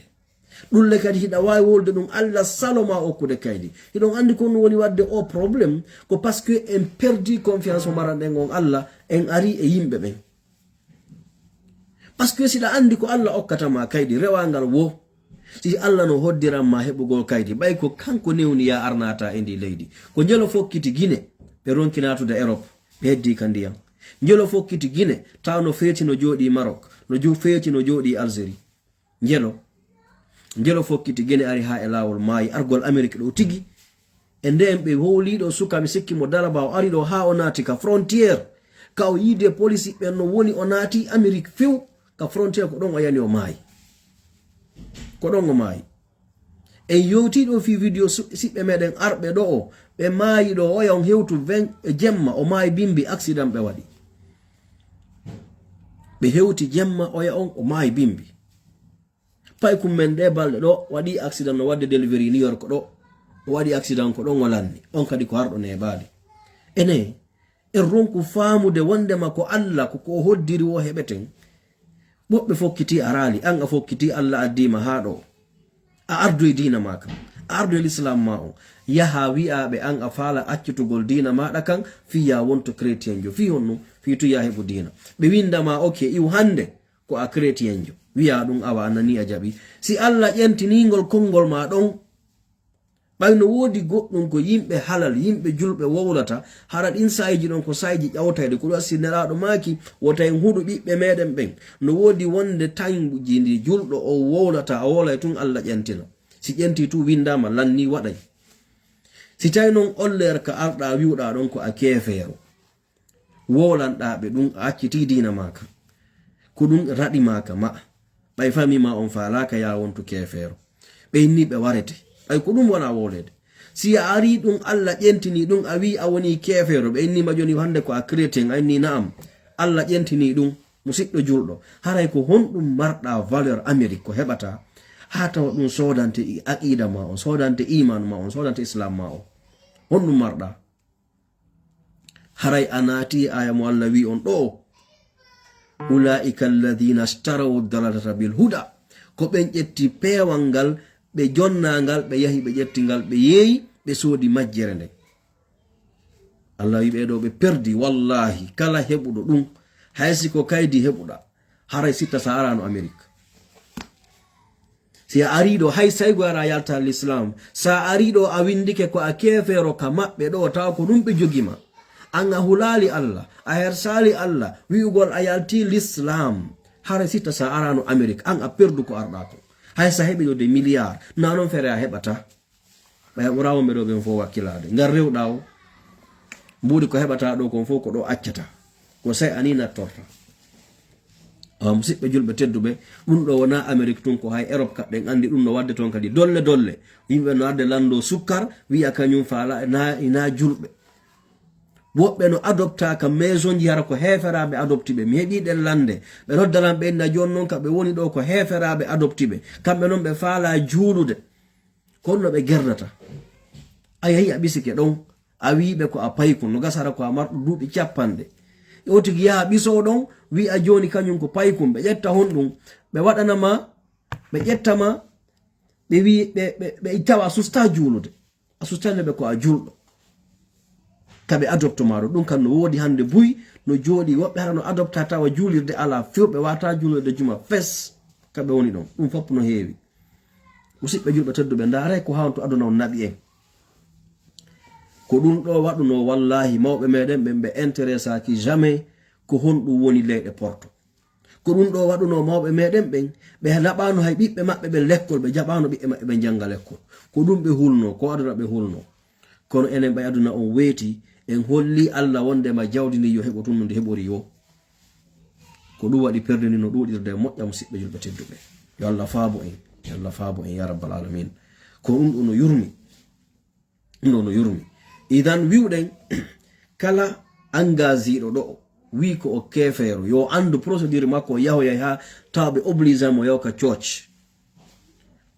Ɗulle kadi hiɗa waawi wowlude ɗum, Allah salo ma okkude kaydi. Hiɗon anndi ko ɗum woni waɗde o problème ko parce que en perdi confiance mo maranɗen on Allah, en ari e yimɓe ɓen. Parce que siɗa anndi ko Allah okkata ma kaydi rewangal wo, si Allah no hoddiran ma heɓugol kaydi ɓay ko kanko newni ya arnata e ndi leydi. Ko njelo fokkiti Gine ɓe ronki natude Europe, ɓe heddi ka ndiyam. Njelo fokkiti Gine taw no feeti no jooɗi Maroc, no jo- feeti no jooɗi Algérie. Njelo njelo fokkiti Gine ari haa e laawol maayi argol Amerik ɗo tigi. E ndeen ɓe howliiɗo suka mi sikki mo Daraba o ari ɗo haa o naati ka frontière. Ka o yiide polisi ɓen no woni o naati Amerik few ka frontière ko ɗon o yani o maayi. Ko ɗon o maayi. En yewtii ɗo fii vidéo su- siɓɓe meɗen arɓe ɗo o ɓe maayi ɗo oya on hewtu vingt e jemma o maayi bimbi accident ɓe waɗi. Ɓe hewti jemma oya on o maayi bimbi. Pay kum men ɗe balɗe ɗo waɗi accident no waɗde delivery New York ɗo. O waɗi accident ko ɗon o lanni. On kadi ko harɗo neeɓaali. Ene en ronku faamude wondema ko Allah ko ko o hoddiri wo heɓeten. Woɓɓe fokkiti araali, an a fokkiti Allah addiima haa ɗo. A ardoy diina ma kan. A ardoy l'islam ma on. Yaha wi'aɓe an a faala accitugol diina maɗa kan fii ya wonto chrétien jo. Fii honno? Fii tu ya heɓu diina. Ɓe winda ma ok iw hannde ko a chrétienjo. Wiya ɗum awa a nani a jaɓi. Si Allah ƴentiningol konngol ma ɗon, ɓay no woodi goɗɗum ko yimɓe halal, yimɓe julɓe wowlata, hara ɗin sayiji ɗon ko sayiji ƴawtayɗi. Ko ɗum si Nelaaɗo maaki wota en huɗu ɓiɓɓe meɗen ɓen. No woodi wonde tanji ndi julɗo o wowlata, a wowlay tun Allah ƴentina. Si ƴenti tun windama lanni waɗay. Si tawi non olleer ka arɗa wiwɗa ɗon ko a keefeero. Wowlanɗaa ɓe ɗum a accitii diina maa kan. Ko ɗum raɗi maa ka ma'a. Ɓay fami maa on faalaaka yaa wontu keefeero. Ɓe inni ɓe warete. Ɓay ko ɗum wonaa wowleede. Si a arii ɗum Alla ƴentinii ɗum a wii a wonii keefeero. Ɓe inni ma jooni hannde ko a chrétien a inni na'am. Alla ƴentinii ɗum. Musiɗɗo julɗo, haray ko honɗum marɗaa valeur Amérique ko heɓataa haa tawa ɗum soodante aqiida maa on, soodante iimaanu maa on, soodante islaam maa on? Honɗum marɗaa? Haray a naati e aaya mo Alla wi'i on ɗoo, "Ulaa'ika alladhiina ishtarawu dalalata bil huda." Ko ɓen ƴetti peewal ngal, ɓe jonnaa ngal, ɓe yahi ɓe ƴetti ngal, ɓe yeeyi, ɓe soodi majjere nden. Allah wi ɓeeɗo ɓe perdi, wallahi, kala heɓuɗo ɗum, hay si ko kaydi heɓuɗa, haray sitta sa arano Amerik. Si a ari ɗo, hay saygo ara yalta l'islam, sa ari ɗo a windike ko a keefeero ka maɓɓe ɗo, tawa ko ɗum ɓe jogima. An a hulaali Allah, a hersaali Allah, wi'ugol a yalti l'islam, haray sitta sa arano Amerik, an a perdu ko arɗa ko. Hay sa heɓi ɗo de milliard, na non fere a heɓata. Ɓay ɓura wonɓe ɗo ɓen fof wakkilaade. Ngal rewɗa o, mbuuɗi ko heɓata ɗo kon fof ko ɗo accata. Ko sey ani nattorta. Awa, musidɓe julɓe tedduɓe, ɗum ɗo wona Amérique tun, ko hay Europe kaɓɓen andi ɗum no wadde toon kadi. Dolle dolle, yimɓe no arde lando sukkar, wi'a kañum faala, na, ina julɓe. Woɓɓe no adopta ka maison ji, hara ko heeferaaɓe adopti ɓe. Mi heɓi ɗen lande. Ɓe noddalan ɓe, na jooni noon ka ɓe woni ɗo ko heeferaaɓe adopti ɓe. Kamɓe noon ɓe faala juulude. Kono no ɓe gerdata. A yahi a ɓisike ɗon, a wi'i ɓe ko a paykun, no gasara ko a marɗo duuɓi capanɗe. O tigi yaha ɓiso ɗon, wi'a jooni kañum ko paykun, ɓe ƴetta honɗum, ɓe waɗana ma, ɓe ƴetta ma, ɓe wi-, ɓe, ɓe, ɓe tawa a susta juulude. A sustani ɓe ko a julɗo. Ka ɓe adopto ma ɗo. Ɗum kam no woodi hannde buy, no jooɗi woɓɓe hara no adopta tawa juulirde alaa few, ɓe wata juulirde juma fes. Ka ɓe woni ɗon. Ɗum fof no heewi. Musidɓe julɓe tedduɓe, ndaaray ko hawnto aduna on naɓi en. Ko ɗum ɗo waɗuno, wallahi, mawɓe meɗen ɓen ɓe intéressaki jamais ko honɗum woni leyɗe porto. Ko ɗum ɗo waɗuno mawɓe meɗen ɓen, ɓe naɓano hay ɓiɓɓe maɓɓe ɓen lekkol, ɓe jaɓano ɓiɓɓe maɓɓe ɓen janga lekkol. Ko ɗum ɓe hulno, ko aduna ɓe hulno. Kono enen ɓay aduna on weeti, en holli Allah wondema jawdi ndi yo heɓo tun no ndi heɓori yo. Ko ɗum waɗi perde ndi no ɗuuɗirde e moƴƴa, musidɓe julɓe tedduɓe. Yo Allah faabo en, yo Allah faabo en ya rabbal alamin. Ko ɗum ɗo no yurmi. Ɗum ɗo no yurmi. Idan wi'uɗen, kala engagé ɗo ɗo, wi ko o keefeero, yo anndu procédure makko, o yahoyay haa tawa ɓe obligé mo yaw ka church.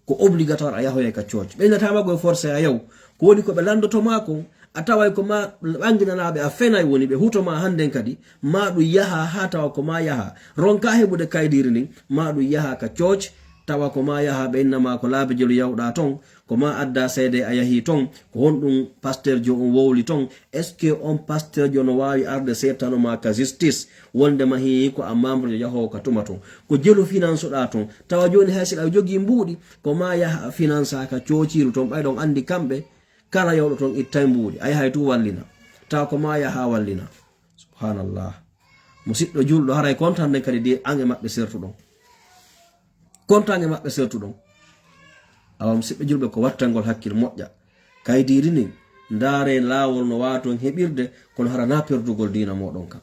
Ko obligatoire a yahoyay ka church. Ɓe innata ma ko e forcé a yaw. Ko woni ko ɓe lanndoto ma kon, a taway ko ma ɓanginanaaɓe a fenay woni ɓe huto ma hannden kadi, ma ɗum yaha haa tawa ko ma yaha. Ronka heɓude kaydiri ndin, ma ɗum yaha ka church, tawa ko ma yaha ɓe inna ma ko laabi jelu yawɗa ton, ko ma adda seede a yahi ton, ko honɗum pasteur jo on wowli ton? Est-ce que on pasteur jo no waawi arde seetano ma ka justice? Wonde ma hii ko a membre jo yahoowo ka tuma ton. Ko jelu finance ɗa ton. Tawa jooni hay si ɗa jogii mbuuɗi, ko ma yaha a finance ka coociiru ton. Ɓay ɗon anndi kamɓe, kala yawɗo ton ittay mbuuɗi. A yahay tu wallina. Tawa ko ma yaha wallina. Subhanallah. Musidɗo julɗo, haray kontan nden kadi de an e maɓɓe sertuɗon. Kontan e maɓɓe sertuɗon. Awa musidɓe julɓe, ko wattangol hakkil moƴƴa. Kaydiri ndin, ndaare laawol no waaton heɓirde, kono hara na perdugol diina moɗon kan.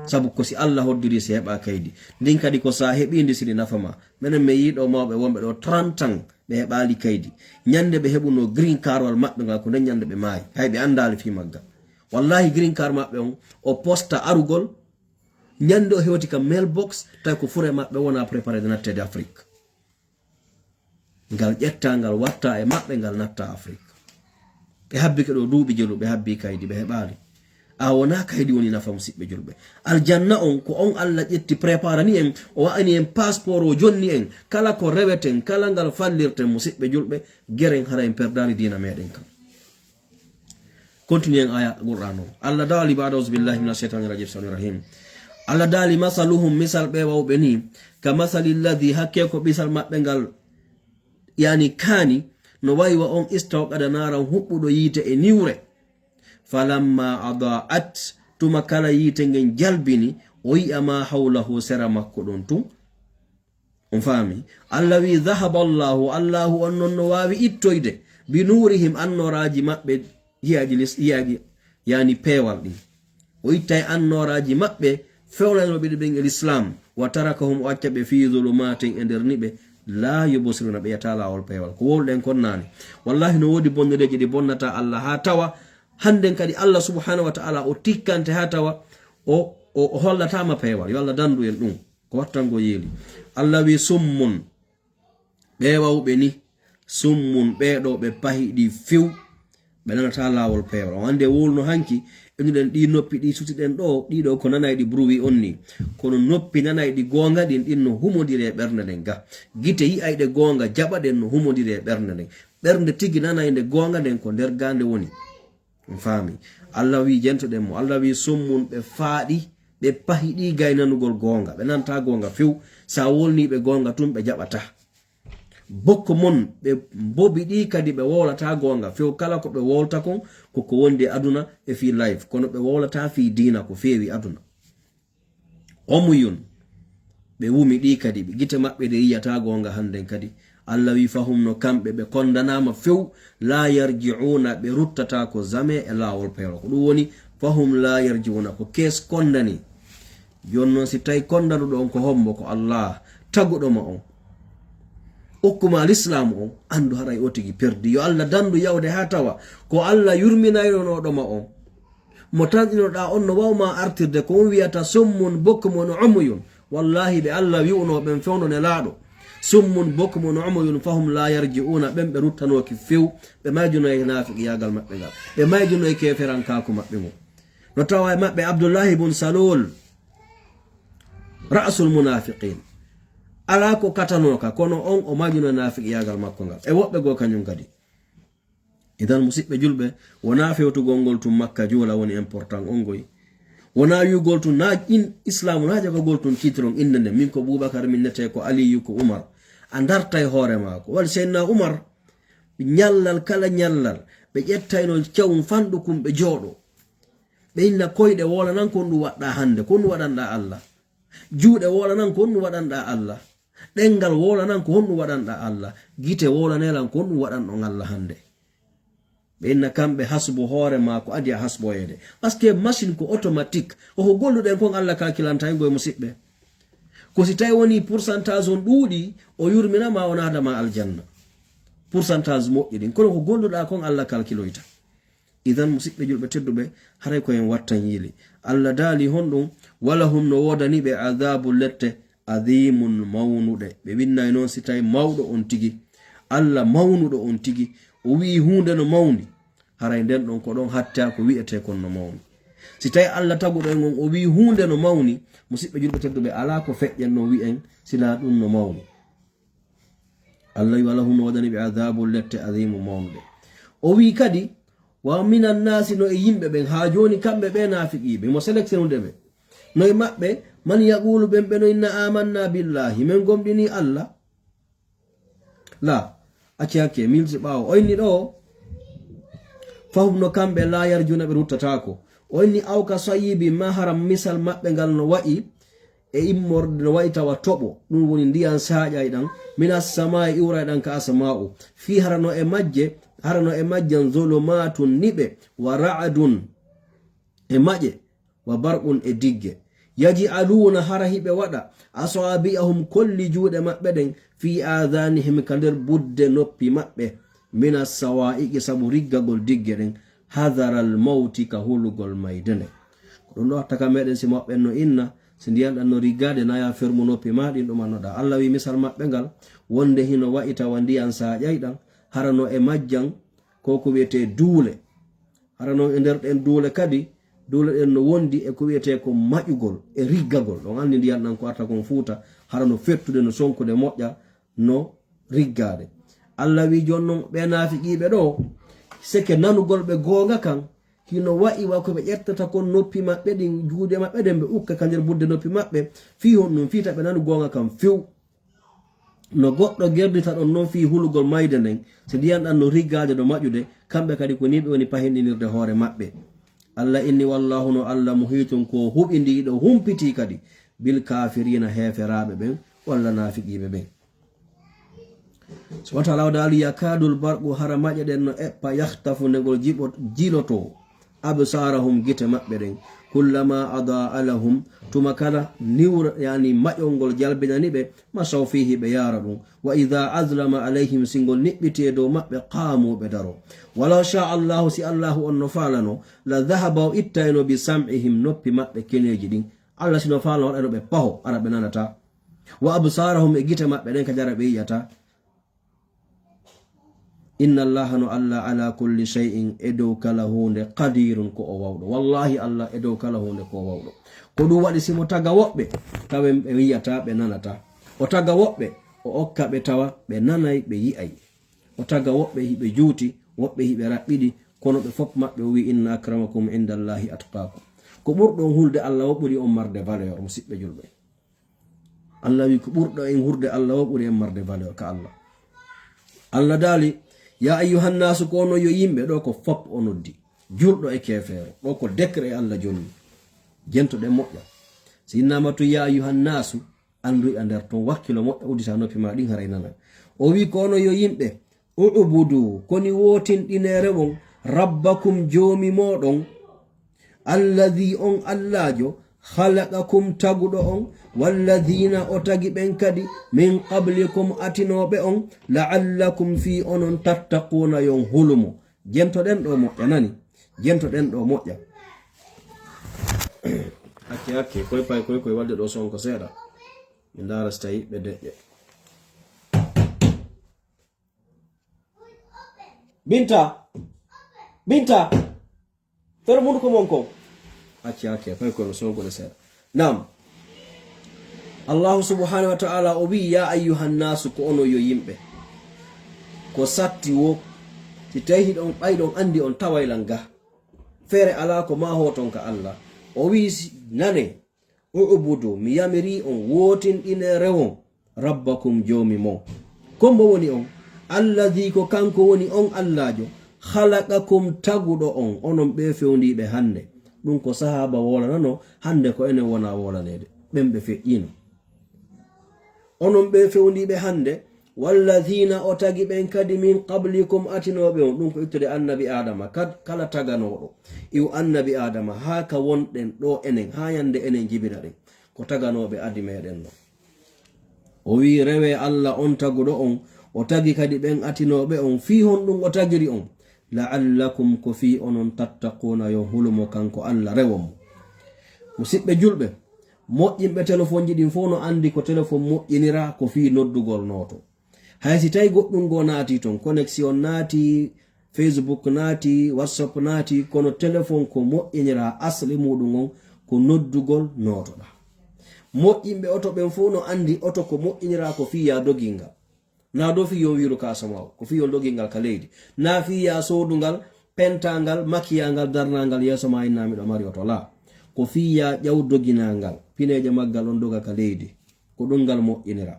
Sabu ko si Allah hoddiri si heɓa kaydi. Ndin kadi ko sa heɓindi si ndi nafa ma. Menen mi yiɗo mawɓe wonɓe ɗo trente ans ɓe heɓali kaydi. Ñande ɓe heɓuno green card wal maɓɓe ngal ko nden ñande ɓe maayi. Hay ɓe andaali fii magga. Wallahi green card maɓɓe on o posta arugol. Ñande o hewti ka mailbox, tawi ko fure maɓɓe wona préparé de nattede Afrique. Ngal ƴetta, ngal watta e maɓɓe, ngal natta Afrique. Ɓe habbike ɗo duuɓi jelu, ɓe habbi kaydi, ɓe heɓaali. A wona kaydi woni nafa, musidɓe julɓe. Aljanna on, ko on Allah ƴetti, préparani en, o wa'ani en passeport, o jonni en. Kala ko reweten, kala ngal fallirten, musidɓe julɓe, geren hara en perdani diina meɗen kan. Continue en aya Qur'an o. Allah daali baada, "Auzu billahi minash shaitani rajim, bismillahir rahmanir rahim." Allah daali, "Masaluhum, misal ɓe wawɓe ni, ka masali lladhi, hakke ko misal maɓɓe ngal, yani kaani, no wayi wa on istawqada naran, huɓɓuɗo yiite e niwre. Falamma adaat, tuma kala yiite ngen jalbini, o yi'a ma hawlahu, sera makko ɗon tun." On faami? Allah wi, "Dhahaba Allahu, Allahu on non no waawi ittoyde, bi nuurihim, annooraaji maɓɓe, yi'aaji lis-, yi'aaji, yani peewal ɗin. O ittay annooraaji maɓɓe, fewnanooɓe ɓe ɓen e Lislaam, wa tarakahum, o acca ɓe, fii dhulumatin, e nder niɓe, laa yubsiruna, ɓe yi'ataa laawol peewal." Ko wowluɗen kon naane. Wallahi no woodi bonnereeji ɗi bonnata Allah haa tawa, hannden kadi Allah subhanahu wa ta'ala o tikkante haa tawa, o, o, o hollataama peewal. Yo Allah dandu en ɗum. Ko wattango yeeli. Allah wi, "Summun, ɓe wawɓe ni, summun, ɓe ɗo ɓe pahiɗi few, ɓe nanataa laawol peewal." On anndi e wowluno hanki, ennuɗen ɗi noppi ɗi sutiɗen ɗo, ɗi ɗo ko nanayɗi bruwi on ni. Kono noppi nanayɗi goonga ɗin, ɗin no humondiri e ɓernde nden ga. Gite yi'ayɗe goonga jaɓa ɗen no humondiri e ɓernde nden. Ɓernde tigi nanaynde goonga nden ko nder gaande woni. On faami? Allah wi, jentoɗen mo. Allah wi, summun, ɓe faaɗi, ɓe pahiɗi gay nanugol goonga. Ɓe nanta goonga few. Sa wolni ɓe goonga tun, ɓe jaɓata. Bokko mon, ɓe mbobi ɗi kadi ɓe wowlata goonga few. Kala ko ɓe wowlta kon, ko ko wondi e aduna e fii live. Kono ɓe wowlata fii diina ko feewi aduna. Umuyun, ɓe wumi ɗi kadi, ɓe gite maɓɓe ɗe yiyata goonga hannden kadi. Allah wi, fahum, no kamɓe ɓe kondanaama few, la yarji'una, ɓe ruttata ko jamais e laawol peewol. Ko ɗum woni, fahum la yarji'una, ko kees kondani. Jooni noon, si tawi kondanuɗo on ko hombo, ko Allah taguɗo ma on, okkuma lislaamu on, anndu haray o tigi perdi. Yo Allah dandu yawde haa tawa ko Allah yurminaynoɗo ma on. Mo tanƴinoɗaa on no wawma artirde, ko on wiyata summun bukmun umuyun. Wallahi, ɓe Allah wi'uno ɓen fewndo Nelaaɗo, summun bukmun umuyun fahum la yarji'una, ɓen ɓe ruttanooki few, ɓe mayjuno e naafiqiyaagal maɓɓe ngal, ɓe mayjuno e keeferankaaku maɓɓe ngun. No tawa e maɓɓe Abdullahi bun Salul, ra'sul munafiqin. Alaa ko katanooka, kono on o mayjuno e naafiqiyaagal makko ngal. E woɓɓe goo kañum kadi. Idan, musiɓɓe julɓe, wonaa fewtugol ngol tun Makka juula woni important on ngoy. Wonaa wi'ugol tun naa in Islaamu naa jagagol tun titre on innde nden. Min ko Bubakar, min nete ko Aliyu, ko Umar. A dartay hoore maako. Wali Seydina Umar, ñallal kala ñallal, ɓe ƴettayno cawum fanɗukum ɓe jooɗo. Ɓe inna koyɗe wowlanan ko honɗum waɗɗaa hannde, ko honɗum waɗanɗaa Allah. Juuɗe wowlanan ko honɗum waɗanɗaa Allah. Ɗenngal wowlanan ko honɗum waɗanɗaa Allah. Gite wowlanelan ko honɗum waɗanɗon Allah hannde. Ɓe inna kamɓe hasbu hoore maa ko adi a hasboyeede. Parce que machine ko automatique. Ko ko golluɗen kon Allah kalkilanta e ngoye musiɓɓe. Ko si tawi woni pourcentage on ɗuuɗi, o yurmina ma, o naada ma aljanna. Pourcentage moƴƴi ɗin. Kono ko golluɗaa kon Allah kalkiloyta. Idan, musiɓɓe julɓe tedduɓe, haray ko en wattan yiili. Allah daali honɗum, walahum, no woodani ɓe adaabu lette, adiimun, mawnuɗe. Ɓe winnay noon si tawi mawɗo on tigi, Allah mawnuɗo on tigi, o wi'i huunde no mawni, haray nden ɗon ko ɗon hatta ko wi'etee kon no mawni. Si tawi Allah taguɗo en on o wi'i huunde no mawni, musiɓɓe julɓe tedduɓe, alaa ko feƴƴen no wi'en sinaa ɗum no mawni. Allah wi, walahum, no woodani ɓe adaabu lette, adiimu, mawnuɗe. O wi kadi, wa minan naasi, no e yimɓe ɓen, haa jooni kamɓe ɓe naafiqiiɓe, mo sélectionnude ɓe. No e maɓɓe, man yaqulu, ɓen ɓe no inna amanna billahi, men gomɗini Allah. La, acci hakke, milsi ɓaawo. O inni ɗo, fahum, no kamɓe, la yarjuna, ɓe ruttataako. O inni, aw ka sayyibi, ma haram misal maɓɓe ngal no wa'i, e immorde no wa'i tawa toɓo, ɗum woni ndiyan saaƴay ɗan, minas samaa'i iwray ɗan ka asama'u, fii hara no e majje, hara no e majjan zulumaatun niɓe, wa ra'adun e maƴe, wa barqun e digge. Yaj'aluuna hara hiɓe waɗa, asaabi'ahum kolli juuɗe maɓɓe ɗen, fii aadaanihim ka nder budde noppi maɓɓe, minas sawaa'iqi sabu riggagol digge ɗen, hadaral mawti ka hulugol mayde nde. Ko ɗum ɗo watta ka meɗen si maɓɓen no inna, si ndiyan ɗan no riggaade, naya fermu noppi ma ɗin ɗumannoɗaa. Allah wi misal maɓɓe ngal, wonde hino wa'i tawa ndiyan saaƴay ɗan, hara no e majjan ko ko wi'etee duule. Hara non e nder ɗen duule kadi, duule ɗen no wondi e ko wi'etee ko maƴugol e riggagol. Ɗon anndi ndiyan ɗan ko arta kon fuuta, hara no fettude, no sonkude moƴƴa, no riggaade. Allah wi jooni non ɓe naafiqiiɓe ɗo, seke nanugol ɓe goonga kan, hino wa'i wa ko ɓe ƴettata kon noppi maɓɓe ɗin, juuɗe maɓɓe ɗen, ɓe ukka ka nder budde noppi maɓɓe, fii honɗum? Fii ta ɓe nanu goonga kan few. No goɗɗo gerdita ɗon non fii hulugol mayde nden, si ndiyan ɗan no riggaade no maƴude, kamɓe kadi ko nii ɓe woni pahinɗinirde hoore maɓɓe. Allah inni, wallahu, no Allah muhiitun ko huɓindiiɗo, humpitii kadi, bil kaafiriina, heeferaaɓe ɓen, walla naafiqiiɓe ɓen. Subhaanahu wa ta'aala o daali, yakaadul barqu, hara maƴe ɗen no eɓɓa, yakhtafu, nde ngol jiɓo-, jilotoo, absaarahum, gite maɓɓe ɗen, kullamaa adaa lahum, tuma kala niwra, yani maƴol ngol jalbinani ɓe, masaw fiihi, ɓe yaara ɗum, wa idaa azlama alayhim, si ngol niɓɓiti e dow maɓɓe, qaamu, ɓe daro. Walaw shaa Allaahu, si Allaahu on no faalano, la dahaba, o ittayno, bi sam'ihim, noppi maɓɓe keneeji ɗin. Allah si no faalano, waɗano ɓe paho, ara ɓe nanata. Wa absaarahum, e gite maɓɓe ɗen kadi ara ɓe yi'ata. Inna Allaha, no Allah, ala kulli shay'in, e dow kala huunde, qadirun, ko o wawɗo. Wallahi, Allah e dow kala huunde ko o wawɗo. Ko ɗum waɗi si mo taga woɓɓe, tawen ɓe yi'ata, ɓe nanata. O taga woɓɓe, o okka ɓe tawa ɓe nanay, ɓe yi'ay. O taga woɓɓe hiɓe juuti, woɓɓe hiɓe raɓɓiɗi, kono ɓe fof maɓɓe o wi, "Inna akramakum indallahi atqakum." Ko ɓurɗo on hulde Allah o ɓuri on marde valeur, musiɓɓe julɓe. Allah wi ko ɓurɗo en hurde Allah o ɓuri en marde valeur ka Allah. Allah daali, "Ya ayyuhan nasu, ko onon yo yimɓe," ɗo ko fop o noddi. Julɗo e keefeero, ɗo ko décret e Allah jonni. Jento ɗen moƴƴa. Si innama tun ya ayyuhan nasu, anndu a nder ton, wakkilo moƴƴa, uddita noppi ma ɗin haray nana. O wi ko onon yo yimɓe, "U'budu, koni wootinɗinere won, rabbakum, joomi mooɗon, alladhi, on Allaajo, khalaqakum, taguɗo on, walladhina, o tagi ɓen kadi, min qablikum, atinooɓe on, la'allakum, fii onon, tattaquna, yon hulumo." Jentoɗen ɗo moƴƴa, nani? Jentoɗen ɗo moƴƴa. Hakke, hakke, koy pay, koy, koy, walde ɗo sonko seeɗa. Mi ndaara si tawi ɓe deƴƴe. Binta! Binta! Fere mundu ko mon kon. Acci, acci, fay ko no sonko de seeɗa. Naam. Allahu subhanahu wa ta'ala o wi, "Ya ayyuhan nasu, ko onon yo yimɓe." Ko satti wo, si tawi hiɗon, ɓayɗon andi on taway lan ga. Fere ala ko ma hoton ka Allah. O wi, si, nane, "U'budu, mi yamiri on, wootinɗinere on, rabbakum, joomi mon." Ko mbo woni on? Alladhi, ko kanko woni on Allaajo, khalaqakum, taguɗo on, onon ɓe fewndiiɓe hannde. Ɗum ko sahaaba woolanano, hannde ko enen wona woolaneede. Ɓen ɓe feƴƴiino. Onon ɓe fewndiiɓe hannde, walladhina, o tagi ɓen kadi, min qablikum, atinooɓe on. Ɗum ko ittude annabi Aadama, kad-, kala taganooɗo. Iw annabi Aadama, haa ka wonɗen ɗo enen, haa yannde enen jibina ɗen. Ko taganooɓe adi meɗen non. O wi, "Rewe Allah on taguɗo on, o tagi kadi ɓen atinooɓe on, fii honɗum o tagiri on? La'allakum, ko fii onon, tattaquna, yo hulumo kanko Allah, rewo mo." Musiɓɓe julɓe, moƴƴinɓe telefonji ɗin fof no andi ko telefon moƴƴinira ko fii noddugol nooto. Hay si tawi goɗɗum goo naati ton, connexion naati, Facebook naati, WhatsApp naati, kono telefon ko moƴƴinira asli muɗum on ko noddugol nootoɗa. Moƴƴinɓe oto ɓen fof no andi oto ko moƴƴinira ko fii ya dogii ngal. Na do fii yo wiiru ka asamaw, ko fii yo dogii ngal ka leydi. Na fii ya soodu ngal, penta ngal, makiya ngal, darna ngal yeeso ma inna miɗo mari oto la. Ko fii ya ƴaw doginaa ngal, pineeje maggal on doga ka leydi. Ko ɗum ngal moƴƴinira.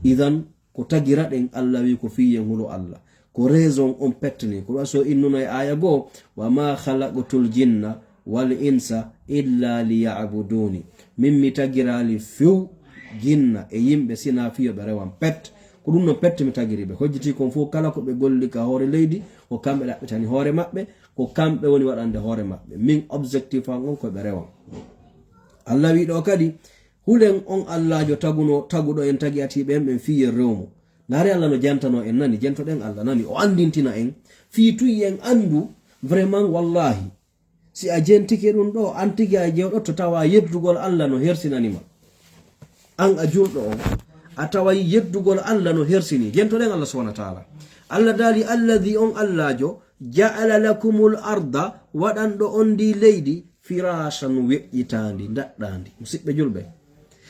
Idan, ko tagira ɗen, Allah wi ko fii yen hulu Allah. Ko raison on pettani. Ko ɗum so innuno e aaya goo, "Wa ma khalaqtul jinna wal insa illa liya'buduni." Min mi tagiraali few jinna e yimɓe sina fii yo ɓe rewan pet. Ko ɗum non pet mi tagiri ɓe. Hojjiti kon fof kala ko ɓe golli ka hoore leydi, ko kamɓe ɗaɓɓitani hoore maɓɓe, ko kamɓe woni waɗande hoore maɓɓe. Min objectif an on ko ɓe rewan. Allah wi ɗo kadi, hulen on Allaajo taguno, taguɗo en, tagi atiiɓe en ɓen fii yen rew mo. Ndaare Allah no jantano en, nani, jentoɗen Allah, nani, o andintina en. Fii tun yen andu, vraiment, wallahi, si a jentike ɗum ɗo, an tigi a jewɗotto tawa yeddugol Allah no hersinani ma. An a julɗo on, a taway yeddugol Allah no hersini. Jentoɗen Allah subhanahu wa ta'ala. Allah daali, "Alladhi, on Allaajo, ja'ala lakumul arda, waɗanɗo on ndi leydi, firashan, weƴƴitaandi, ndaɗɗaandi." Musiɓɓe julɓe,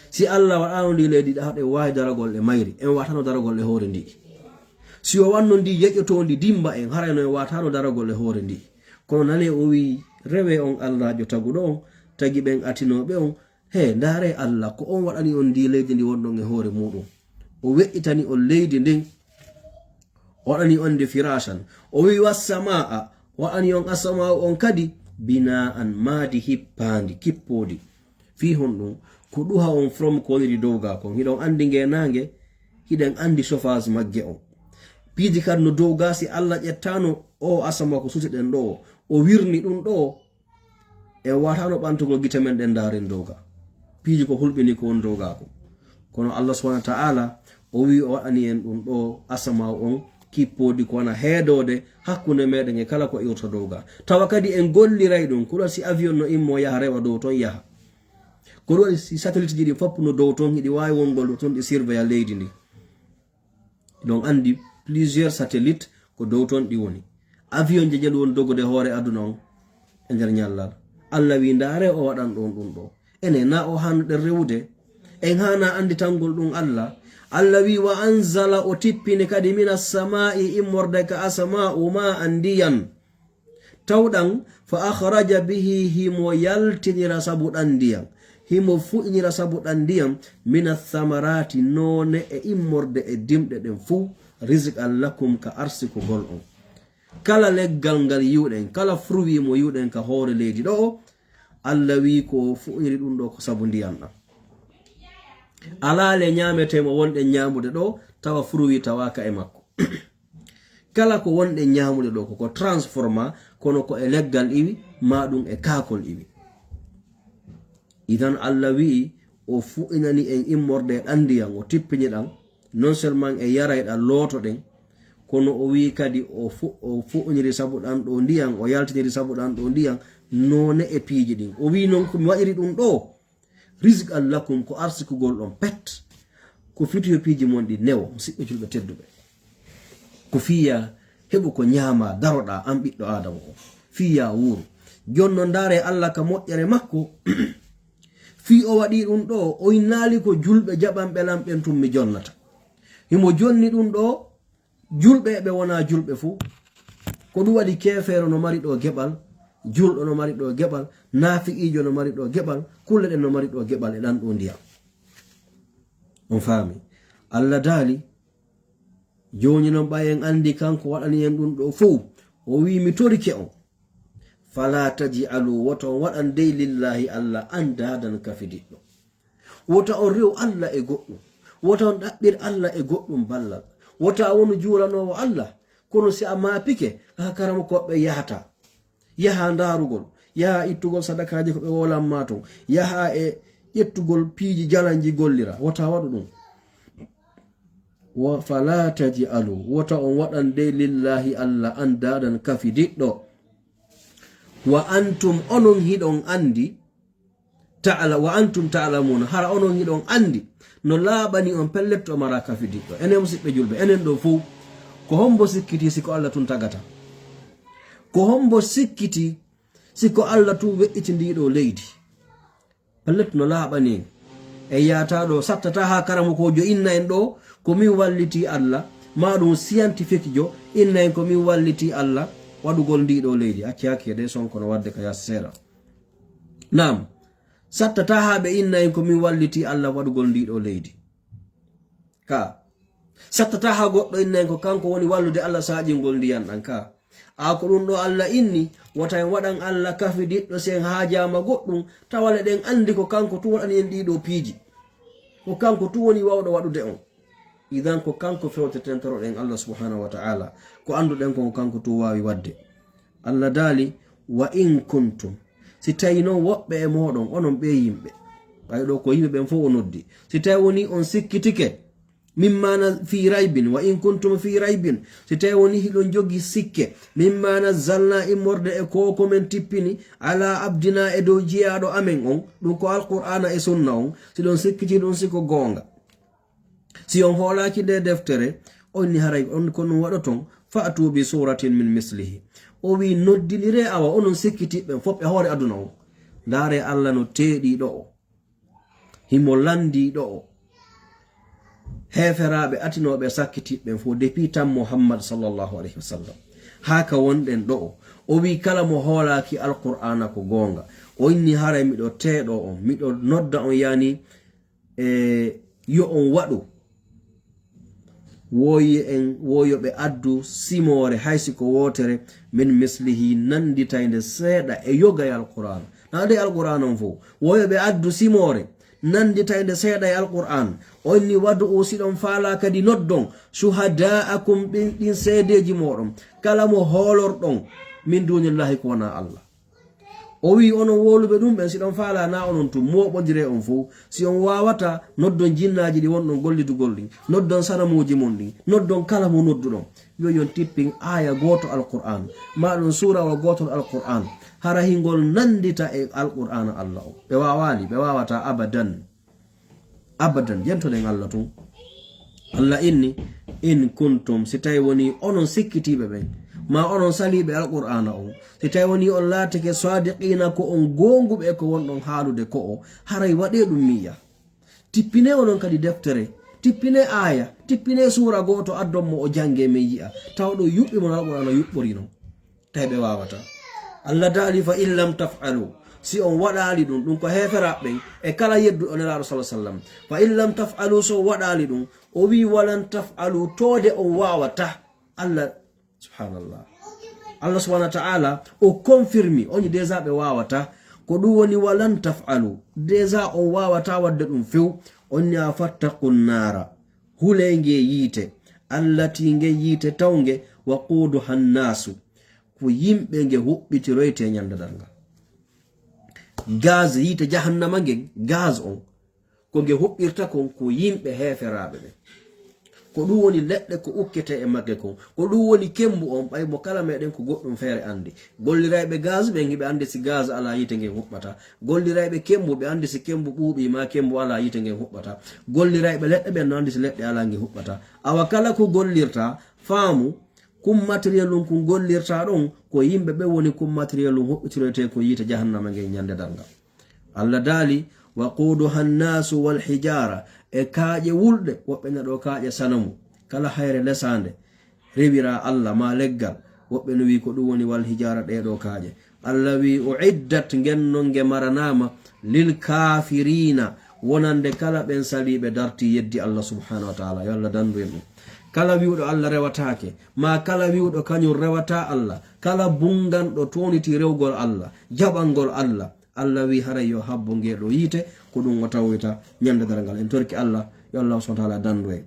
si Allah waɗaano ndi leydi, ɗa haɗa en waawi daragol e mayri, en waatano daragol e hoore ndi. Si o wanno ndi yeƴƴotoondi dimba en, harayno en waatano daragol e hoore ndi. Kono nane o wi, "Rewe on Allaajo taguɗo on, tagi ɓen atinooɓe on, he, ndaare Allah, ko on waɗani on ndi leydi ndi wonɗon e hoore muɗum. O weƴƴitani on leydi ndin." O waɗani on nde firashan. O wi, "Wassamaa," o waɗani on asamaaw on kadi, "binaan," maadi hippaandi, kippoodi. Fii honɗum? Ko ɗuha on from ko woniri dow gaa kon. Hiɗon andi ngeenaange, hiɗen andi chauffage magge on. Piiji kadi no dow gaa, si Allah ƴettaano o asamaaw ko suuti ɗen ɗo, o wirni ɗum ɗo, en waatano ɓantugol gite men ɗen ndaaren dow ga. Piiji ko hulɓini ko woni dow ga ko. Kono Allah subhanahu wa ta'ala, o wi o waɗani en ɗum ɗo asamaaw on, kippoodi ko wona heedoode hakkunde meɗen e kala ko iwrta dow ga. Tawa kadi en golliray ɗum, ko ɗum si avion no immo yaha rewa dow ton yaha. Ko ɗum si satellite ji ɗi fof no dow ton, hiɗi waawi wongol ɗo ton ɗi surveilla leydi ndi. Ɗon anndi plusieurs satellites ko dow ton ɗi woni. Avion je jelu woni dogude hoore aduna on e nder ñallal. Allah wi, "Ndaare o waɗan ɗon ɗum ɗo." Ene na o hanuɗen rewude? En haana annditangol ɗum Allah. Allah wi, "Wa anzala", o tippini kadi, "mina samaa'i", immorde ka asama'u, ma'an, ndiyan. Tawɗan, "fa akhraja bihi", himo yaltinira sabu ɗan ndiyan. Himo fuɗinira sabu ɗan ndiyan, "mina thamarati", noone e immorde e dimɗe ɗen fuu, "rizqan lakum", ka arsikugol on. Kala leggal ngal yi'uɗen, kala fruit mo yi'uɗen ka hoore leydi ɗoo, Allah wi ko fuɗiniri ɗum ɗoo ko sabu ndiyan ɗan. Alaa le ñaametee mo wonɗen ñaamude ɗoo, tawa fruit tawaaka e makko. Kala ko wonɗen ñaamude ɗoo ko, ko transforma, kono ko e leggal iwi, maa ɗum e kaakol iwi. Idan Allah wi'i o fuɗinani en immorde e ɗan ndiyan, o tippini ɗan, non seulement e yarayɗan lootoɗen, kono o wi'i kadi o fu-, o fuɗiniri sabu ɗan ɗoo ndiyan, o yaltiniri sabu ɗan ɗoo ndiyan, noone e piiji ɗin. O wi'i non ko mi waɗiri ɗum ɗoo, "rizqan lakum", ko arsikugol on pet. Ko fii yo piiji mon ɗi newo, musidɓe julɓe tedduɓe. Ko fii ya heɓu ko ñaama, daroɗaa an ɓiɗɗo Aadama o. Fii ya wuuru. Jooni non ndaaree Allah ka moƴƴere makko. Fii o waɗi ɗum ɗoo, o innaali ko julɓe jaɓanɓe lan ɓen tun mi jonnata. Himo jonni ɗum ɗoo, julɓe e ɓe wonaa julɓe fuu. Ko ɗum waɗi keefeero no mari ɗoo geɓal, julɗo no mari ɗoo geɓal, naafiqiijo no mari ɗoo geɓal, kulle ɗen no mari ɗoo geɓal e ɗan ɗoo ndiyan. On faami? Allah daali, jooni non ɓay en anndi kanko waɗani en ɗum ɗoo fow, o wi'i, "Mi torike on. Falaa taj'alu", woto on waɗan dey lillaahi Allah andaadan kafidiɗɗo. Wota on rew Allah e goɗɗum. Wota on ɗaɓɓir Allah e goɗɗum ballal. Wota a wonu juulanoowo Allah. Kono si a maapike, ka karamokooɓe yahata. Yaha ndaarugol. Yaha ittugol sadakaaji ko ɓe woolan ma ton. Yaha e ƴettugol piiji jalanji gollira. Wota waɗu ɗum. Wa fala taj'alu. Wota on waɗan dey lillaahi Allah andaadan kafidiɗɗo. Wa antum onon hiɗon andi. Ta'la-, wa antum ta'lamuna, hara onon hiɗon andi no laaɓani on pellet o mara kafidiɗɗo. Enen musiɓɓe julɓe, enen ɗo fow, ko hombo sikkiti si ko Allah tun tagata? Ko hombo sikkiti si ko Allah tun weƴƴiti ndi ɗo leydi? Pellet no laaɓani en. En yaata ɗo, sattata ha karamokoojo inna en ɗo, ko min walliti Allah, ma ɗum scientifique jo, inna en ko min walliti Allah waɗugol ndi ɗo leydi. Acci hakke de, Sonko no wadde ka yaasi seeɗa. Naam, sattata haa ɓe inna en ko min walliti Allah waɗugol ndi ɗo leydi. Ka. Sattata haa goɗɗo inna en ko kanko woni wallude Allah saaƴingol ndiyan ɗan. Ka. A ko ɗum ɗo Allah inni, wota en waɗan Allah kafidiɗɗo si en haajaama goɗɗum, tawa le ɗen andi ko kanko tun waɗani en ɗi ɗo piiji. Ko kanko tun woni wawɗo waɗude on. Idan ko kanko fewteten toroɗen Allah subhanahu wa ta'ala. Ko anduɗen ko kanko tun waawi waɗde. Allah daali, "Wa in kuntum", si tawi non woɓɓe e mooɗon, onon ɓe yimɓe, ɓay ɗo ko yimɓe ɓen fow o noddi, si tawi woni on sikkitike, min maana fi raybin, "wa in kuntum fi raybin", si tawi woni hiɗon jogi sikke, min maana zalna immorde e ko ko men tippini, ala abdina e dow jiyaaɗo amen on, ɗum ko Alqur'aana e sunna on, si ɗon sikkiti ɗum si ko goonga. Si on hoolaaki nde deftere, on ni haray on ko ɗum waɗoton, "fa'tu bi suratin min mislihi." O wi, "Noddinire awa onon sikkitiɓɓe fof e hoore aduna on." Ndaare Allah no teeɗi ɗo o. Himo landi ɗo o. Heeferaaɓe atinooɓe sakkitiɓɓe fof, depuis tan Muhammad sallallahu alayhi wa sallam. Haa ka wonɗen ɗo o. O wi, "Kala mo hoolaaki Alqur'aana ko goonga." O inni, "Haray miɗo teeɗo on, miɗo nodda on yani e yo on waɗu." Wooyi en, wooyo ɓe addu simoore, hay si ko wootere, min mislihi, nanditaynde seeɗa e yogay Alqur'aana. Na de Alqur'aana on fof. Wooyo ɓe addu simoore, nanditaynde seeɗa e Alqur'aana. On ni wadu o si ɗon faala kadi noddon, shuhada'akum ɗin, ɗin seedeeji mooɗon. Kala mo hoolorɗon, min dunillahi ko wonaa Allah. O wi, "Onon wowluɓe ɗum ɓen, si ɗon faala na onon tun, mooɓondire on fow. Si on waawata, noddon jinnaaji ɗi wonɗon gollidugol ɗin, noddon sanamuuji mon ɗin, noddon kala mo nodduɗon." Yo yon tippin aaya gooto Alqur'aan, ma ɗum suurawa gootol Alqur'aan, hara hingol nandita e Alqur'aana Allah o. Ɓe waawaali, ɓe waawata abadan. Abadan, jentoɗen Allah tun. Allah inni, "In kuntum", si tawi woni onon sikkitiiɓe ɓen, ma onon saliiɓe Alqur'aana on, si tawi woni on laatike sadiqiina, ko on goonguɓe e ko wonɗon haalude ko o, haray waɗee ɗum miija. Tippinee onon kadi deftere, Tippine aaya, tippine suura gooto, addon mo o jannge, men yi'a. Taw ɗo yuɓɓi mo no Alqur'aana yuɓɓori non. Tawi ɓe waawata. Allah daali, "Fa in lam taf'alu." Si on waɗaali ɗum, ɗum ko heeferaaɓe ɓen e kala yedduɗo Nelaaɗo, sallallahu alaihi wasallam. "Fa in lam taf'alu," so on waɗaali ɗum, o wi'i, "Wa lan taf'alu," toode on waawata. Allah, subhanallah. Allah subhanahu wa ta'ala o confirmi, on déjà ɓe waawata. Ko ɗum woni, "Wa lan taf'alu." Déjà on waawata waɗde ɗum few. On ya, "Fattaqun naara." Hulee nge yiite. "Allati," nge yiite tawnge, "waquuduha nnaasu." Ko yimɓe nge huɓɓitiroyte ñande darngal. Gaz, yiite jahannama ngen, gaz on, ko nge huɓɓirta kon, ko yimɓe heeferaaɓe ɓen. Ko ɗum woni leɗɗe ko ukkete e magge kon. Ko ɗum woni kembu on, ɓay mo kala meɗen ko goɗɗum feere andi. Gollirayɓe gaz ɓen, hiɓe andi si gaz alaa yiite ngen huɓɓata. Gollirayɓe kembu, ɓe andi si kembu ɓuuɓi ma kembu alaa yiite ngen huɓɓata. Gollirayɓe leɗɗe ɓen no andi si leɗɗe alaa nge huɓɓata. Awa kala ko gollirta, faamu, kun matériel un kun gollirta ɗon, ko yimɓe ɓe woni kun matériel un huɓɓitiroyte ko yiite jahannama ngen ñande darngal. Allah daali, "Waquuduha nnaasu wal hijaara," e kaaƴe wulɗe, woɓɓe na ɗo kaaƴe sanamu. Kala hayre lesaande, rewira Allah ma leggal, woɓɓe no wi ko ɗum woni wal hijaara ɗee ɗo kaaƴe. Allah wi, "Uiddat," ngen non nge maranaama, "lil kaafiriina," wonande kala ɓen saliiɓe darti yeddi Allah subhanahu wa ta'ala. Yo Allah dandu en ɗum. Kala wi'uɗo Allah rewataake, ma kala wi'uɗo kañum rewata Allah, kala bunganɗo tooniti rewgol Allah, jaɓangol Allah, Allah wi haray yo habbo nge ɗo yiite, ko ɗum o tawoyta ñande darngal. En torki Allah, yo Allah subhanahu wa ta'ala dandu en.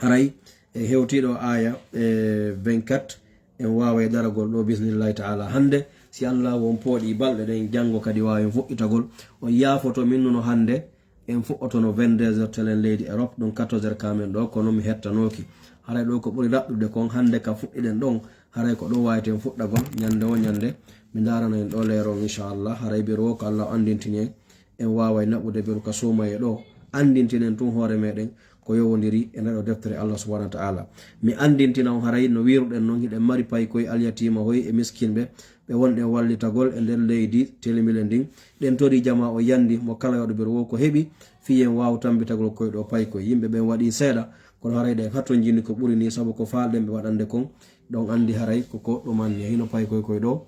Haray e hewtiɗo aya, e, vingt-quatre, en waaway daragol ɗo bismillahi ta'ala hande. Si Allah won pooɗi balɗe ɗen, janngo kadi waawen fuɗɗitagol. On yaafoto min nuno hande, en fuɗɗotono vingt-deux heures telen leydi Europe, ɗum quatorze heures ka men ɗo, kono mi hettanooki. Haray ɗo ko ɓuri raɓɓude kon hande ka fuɗɗiɗen ɗon, haray ko ɗum waaweten fuɗɗagol ñande o ñande. Mi ndaarana en ɗo leero on, inchallah. Haray beru o ko Allah anndintini en, en waaway naɓude beru ka suumaye ɗo, anndintinen tun hoore meɗen ko yowondiri e nde ɗo deftere Allah subhanahu wa ta'ala. Mi anndintina on haray no wiruɗen non, hiɗen mari paykoy, alyatima hoy e miskinɓe, ɓe wonɗen wallitagol e nder leydi telemile ndin. Ɗen tori jama o yandi mo kala yoɗo beru o ko heɓi, fii en waaw tambitagol koy ɗo paykoy. Yimɓe ɓen waɗi seeɗa, kono haray ɗen hatonjini ko ɓuri ni, sabu ko faalɗen ɓe waɗande kon, ɗon andi haray ko ko ɗumanni. Hino paykoy koy ɗo,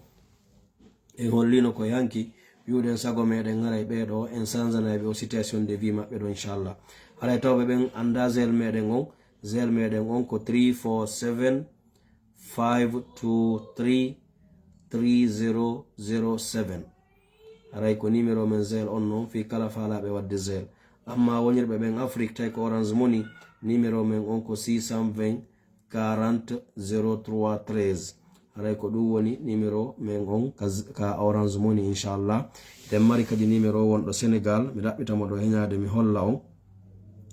en hollino ko yanki, wi'uɗen sago meɗen haray ɓee ɗo, en sanzanay ɓe o situation de vie maɓɓe ɗo, inchallah. Haray tawɓe ɓen anda zel meɗen on, zel meɗen on ko three four seven, five two three, three zero zero seven. Haray ko numéro men zel on non, fii kala faalaɓe wadde zel. Amma wonirɓe ɓen Afrique, tawi ko Orange Money, numéro men on ko six cent vingt, quarante, zéro trois treize. Haray ko ɗum woni numéro men on ka z-, ka Orange Money, inchallah. Hiɗen mari kadi numéro wonɗo Sénégal, mi ɗaɓɓita mo ɗo heñaade, mi holla on.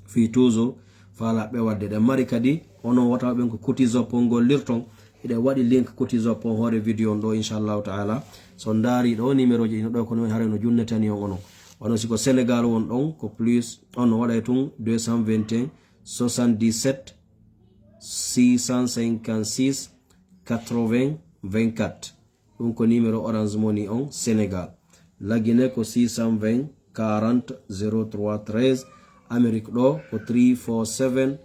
Fii toujours faalaɓe wadde. Hiɗen mari kadi, onon wota ɓen ko Kotizop on gollirton, hiɗen waɗi link Kotizop on hoore vidéo on ɗo, inchallahu ta'ala. So on ndaari ɗo, numéro ji ino ɗo, kono haray no junnetani on onon. Wano si ko Sénégal won ɗon, ko plus, on no waɗay tun deux cent vingt et un, soixante-dix-sept, six cent cinquante-six, quatre-vingts, vingt-quatre. Ɗum ko numéro Orange Money on Sénégal. La Guinée ko six cent vingt, quarante, zéro trois treize. Amérique ɗo ko three four seven,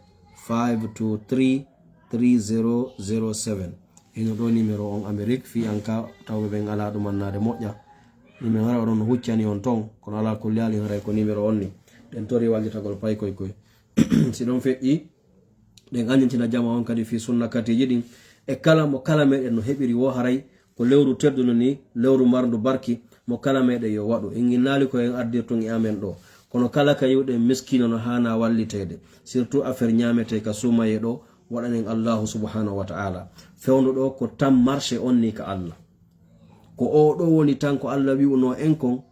five two three, three zero zero seven. Hino ɗo numéro on Amérique, fii an ka tawɓe ɓen alaa ɗum annaade moƴƴa. Numéro hara onon no huccani on ton, kono alaa kulli haali haray ko numéro on ni. Ɗen tori wallitagol paykoy koy. Si ɗon feƴƴi, ɗen anndintina jama on kadi fii sunna katiiji ɗin. E kala mo kala meɗen no heɓiri wo haray ko lewru teddundu ni, lewru marndu barki, mo kala meɗen yo waɗu. En innaali ko en ardirtun e amen ɗo. Kono kala ka yi'uɗen miskiino no haana walliteede, surtout affaire ñaametee ka suumaye ɗo, waɗanen Allahu subhanahu wa ta'ala. Fewndo ɗo ko tan marché on ni ka Allah. Ko o ɗo woni tan ko Allah wi'uno en kon,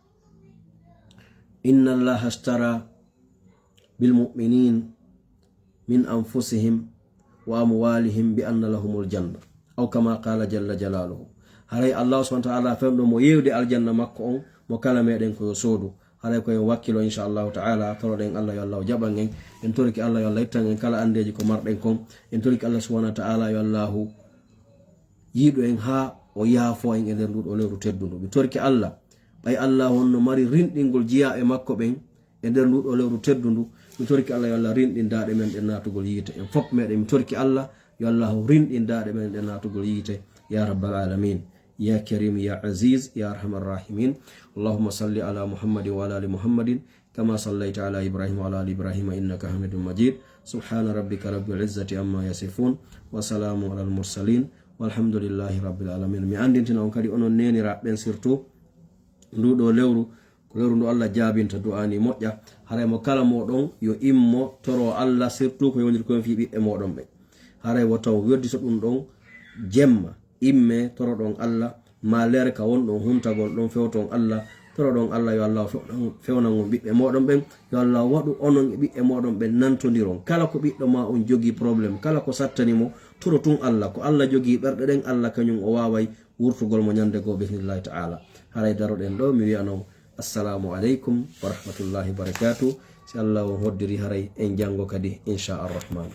"Inna Allaha ashtara bil mu'minin min anfusihim wa amwalihim bi anna lahumul janna." Aw kama qala jalla jalaluhu. Haray Allah subhanahu wa ta'ala fewndo mo yewde aljanna makko on, mo kala meɗen ko yo soodu. Haray ko en wakkilo, inchallahu ta'ala, toroɗen Allah yo Allah jaɓan en. En toriki Allah yo Allah ittan en kala andeeji ko marɗen kon. En toriki Allah subhanahu wa ta'ala yo Allahu yiiɗo en haa o yaafo en e nder nduɗo lewru teddundu. Mi toriki Allah, ɓay Allah honno mari rinɗingol jiyaaɓe makko ɓen e nder nduɗo lewru teddundu, Mi torki Allah yo Allah rinɗin daaɗe men ɗen naatugol yiite. En fof meɗen mi torki Allah yo Allah rinɗin daaɗe men ɗen naatugol yiite. Ya rabbal alamin. Ya karim ya aziz ya arhamar rahimin. Allahumma salli ala Muhammadin wa ala ali Muhammadin kama sallaita ala Ibrahim wa ala ali Ibrahim innaka Hamidum Majid. Subhana rabbika rabbil izzati amma yasifun. Wa salamun ala al mursalin. Walhamdulillahi rabbil alamin. Mi andintina on kadi onon neniraɓe ɓen surtout ndu ɗo lewru ko lewru ndu Allah jaabinta du'aani moƴƴa. Haray mo kala moɗon yo immo toro Allah surtout ko yondir ko fi ɓiɓɓe moɗon ɓe. Haray wo taw weddito ɗum ɗon jemma imme toroɗon Allah ma leere ka wonɗon huntagol ɗon fewton Allah. Toroɗon Allah yo Allah fewnan on ɓiɓɓe moɗon ɓen. Yo Allah waɗu onon e ɓiɓɓe moɗon ɓen nantondiron. Kala ko ɓiɗɗo ma on jogii problème kala ko sattani mo toro tun Allah. Ko Allah jogii ɓerɗe ɗen Allah kañum o waaway wurtugol mo ñande goo bismillahi ta'ala. Haray daroɗen ɗo mi wi'ano assalamu aleykum wa rahmatullahi wa barakatuh. Si Allah on hoddiri haray en janngo kadi insha arrahman.